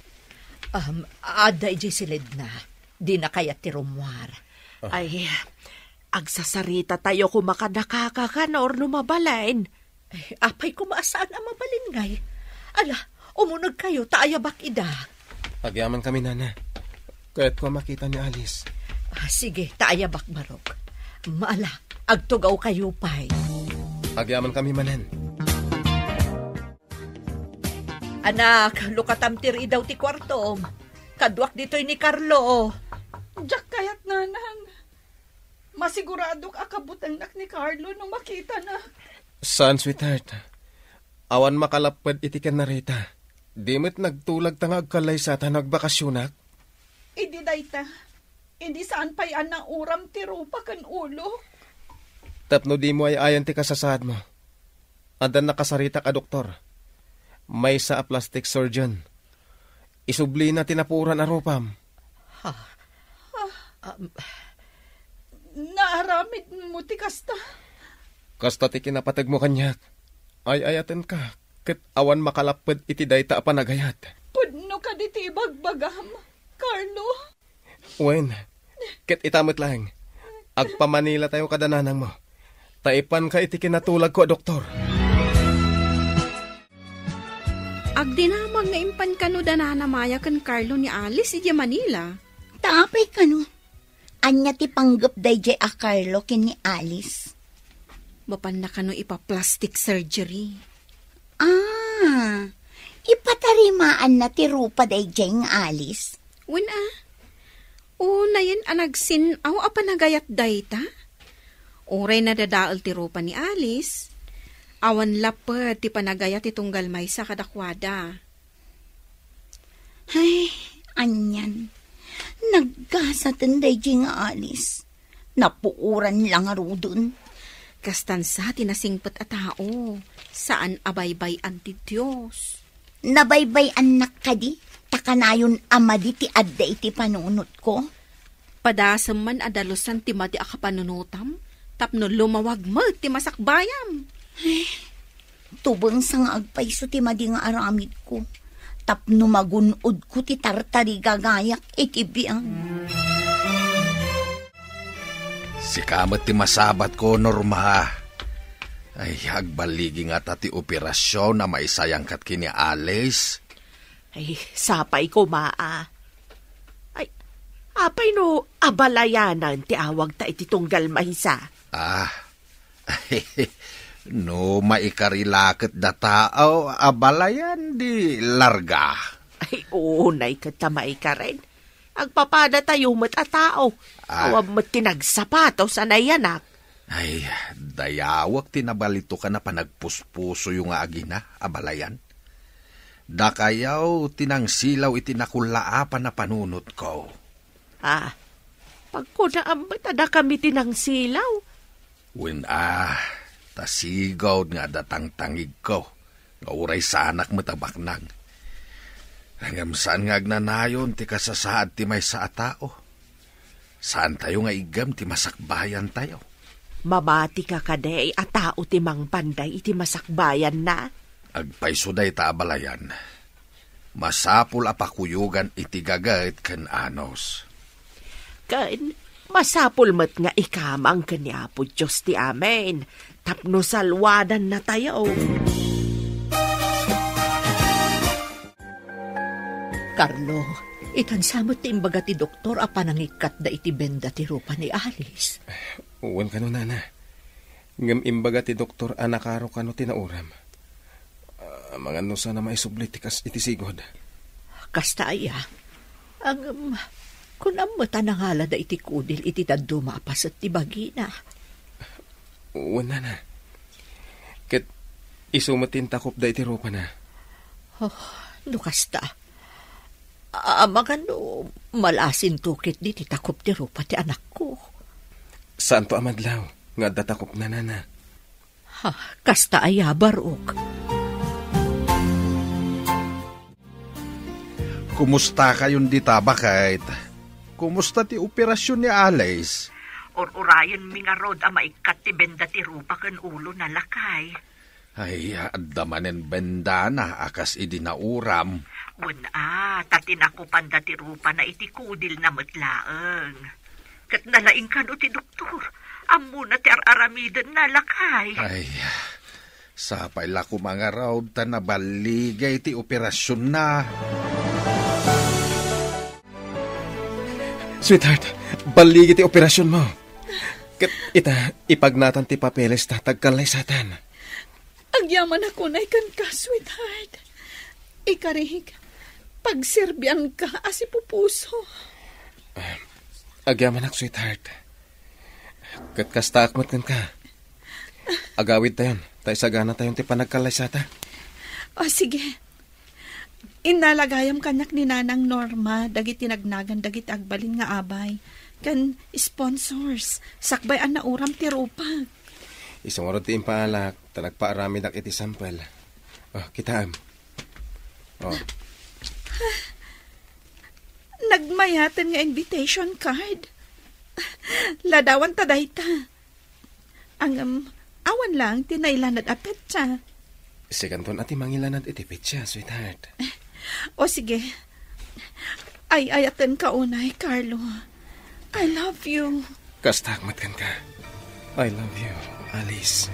Um, adda idiay siledna. Dina kayat ti rummuar. Ah. Ay, agsasarita tayo koma kada kaka Kanor no mabalin. Ay, apay koma a saan a mabalin ngay? Ala, umunegkayo ta ayabak ida. Agyamankami, nana. Kayatko a makita ni Alice. Ah, sige, ta ayabak, barok. Mala, agtugawkayo pay. Agyamankami manen. Anak, lukatam ti ridaw ti kuartom. Kaduak ditoy ni Carlo. Diak kayat, nanang. Masiguradok a kabutengnak ni Carlo no makitanak. Saan, sweetheart. Awan makalapped iti ken Rita. Di met nagtulag ta nga agkallaysata no agbakasionak. Idi dayta, idi saan pay a nauram ti rupa ken ulok. Tapno dimo ay-ayan ti kasasaadmo, adda nakasaritak a doktor. Maysa a plastic surgeon. Isublina ti napuoran a rupam. Ha? Um, naaramidmo ti kasta? Kasta ti kinapategmo kaniak. Ay-ayatenka, ket awan makalapped iti dayta a panagayat. Pudno kadi ti ibagbagam, Carlo? Wen, ket ita met laeng, agpamanilatayo kada nanangmo, ta ipanka iti kinatulagko a doktor. Agdinamag nga impan kano da Nana Maya ken Carlo ni Alice idiay Manila. Ta apay kano? Ania ti panggep daydiay a Carlo ken ni Alice? Mapanna kano ipa-plastic surgery. Ah, ipatarimaanna ti rupa daydiay nga Alice? Wen a. Unayen a nagsin-aw a panagayat dayta. Uray nadadael ti rupa ni Alice, awan lapped ti panagayat ti tunggal maysa kadakuada. Ay, anian. Naggasaten daydiay nga Alice. Napuoran la ngaruden. Kastan sa ti nasingpet a tao, saan a baybay-an ti Dios. Nabaybay-annak kadi, ta kanayon a madi ti adda iti panunotko? Padasem man a dalusan ti madi a kapanunotam, tapno lumawag met ti masakbayam. Tubengsa nga agpayso ti madi nga aramidko, tapno magun-odko ti tartarigagayak iti biag. Sika met ti masabatko, Norma. Ay, agbaligi ngata ti operasion a maisayangkat ken ni Alice. Ay, sapay koma a. Ay, apay no abalayanan ti awagta iti tunggal maysa? Ah, no maikari la ket da tao, abalayan di larga. Ay, unay ket ta maikaren. Agpapadatayo met a tao. Ah. Awan met ti nagsapatos a nayanak. Ay, dayawek ti nabalitokan a panagpuspusoyo nga agina, abalayan. Dakayo ti nangsilaw iti nakullaapan a panunotko. Ah, pagkunaam met a dakami ti nangsilaw? Wen a, ta sigud nga adda tangtangigko nga uray saanak met a baknang. Ngem saan nga agnanayon ti kasasaad ti maysa a tao. Saantayo nga iggem ti masakbayantayo. Mamati ka kadi a tao ti mangpanday iti masakbayanna? Agpayso dayta a balayan. Masapul a pakuyogan iti gaget ken anus. Ken masapul met nga ikamang ken ni Apo Dios ti amin, tapno salwadannatayo. Carlo, itan sa met ti imbaga ti doktor a panangikkat dayta benda ti rupa ni Alice. Wen kano, nana. Ngem imbaga ti doktor a nakaro kano ti nauram. Ah, amangan no saan a maisubli ti kas iti sigud. Kasta aya. Ngem, kunam met a nangalada iti kudil iti dadduma a paset ti bagina. Wen, nana. Ket isu met ti intakopda iti rupana. Oh, no kasta. Amangan no malasinto ketdi ti takop ti rupa ti anakko. Saanto a madlaw nga adda takopna, nana. Ha, kasta aya, Barok. Kumustakayon dita, baket? Kumusta ti operasion ni Alice? Ur-urayenmi ngarud a maikkat ti benda ti rupa ken ulona, lakay. Ay, adda manen bendana a kas idi nauram. Wen a, ta tinakopanda ti rupana iti kudilna met laeng. Ket nalaing kano ti doktor. Ammona ti ar-aramidenna, lakay. Ay, sapay la koma ngarud ta naballigay ti operasionna. Sweetheart, balligi ti operasionmo. Ket ita, ipagnatan ti papelesta ta agkallaysatan. Agyamanak unay kenka, sweetheart. Ikarik, pagserbianka a sipupuso. Ah, agyamanak, sweetheart. Ket kastaak met kenka. Agawidtayon, ta isaganatayon ti panagkallaysata. O, sige. Innala gayam kaniak ni Nanang Norma dagiti nagnagan dagiti agbalin nga abay ken sponsors, sakbay a nauram ti rupak. Isu ngarud ti impaalak, ta nagpaaramidak iti sampel. O, kitaem. O. Nagmayaten nga invitation card. Ladawanta dayta. Ngem, awan laeng ti nailanad a petsa. Sikanton a ti mangilanad iti petsa, sweetheart. O sige. Ay-ayatenka unay, Carlo. I love you. Kastaak met kenka. I love you, Alice.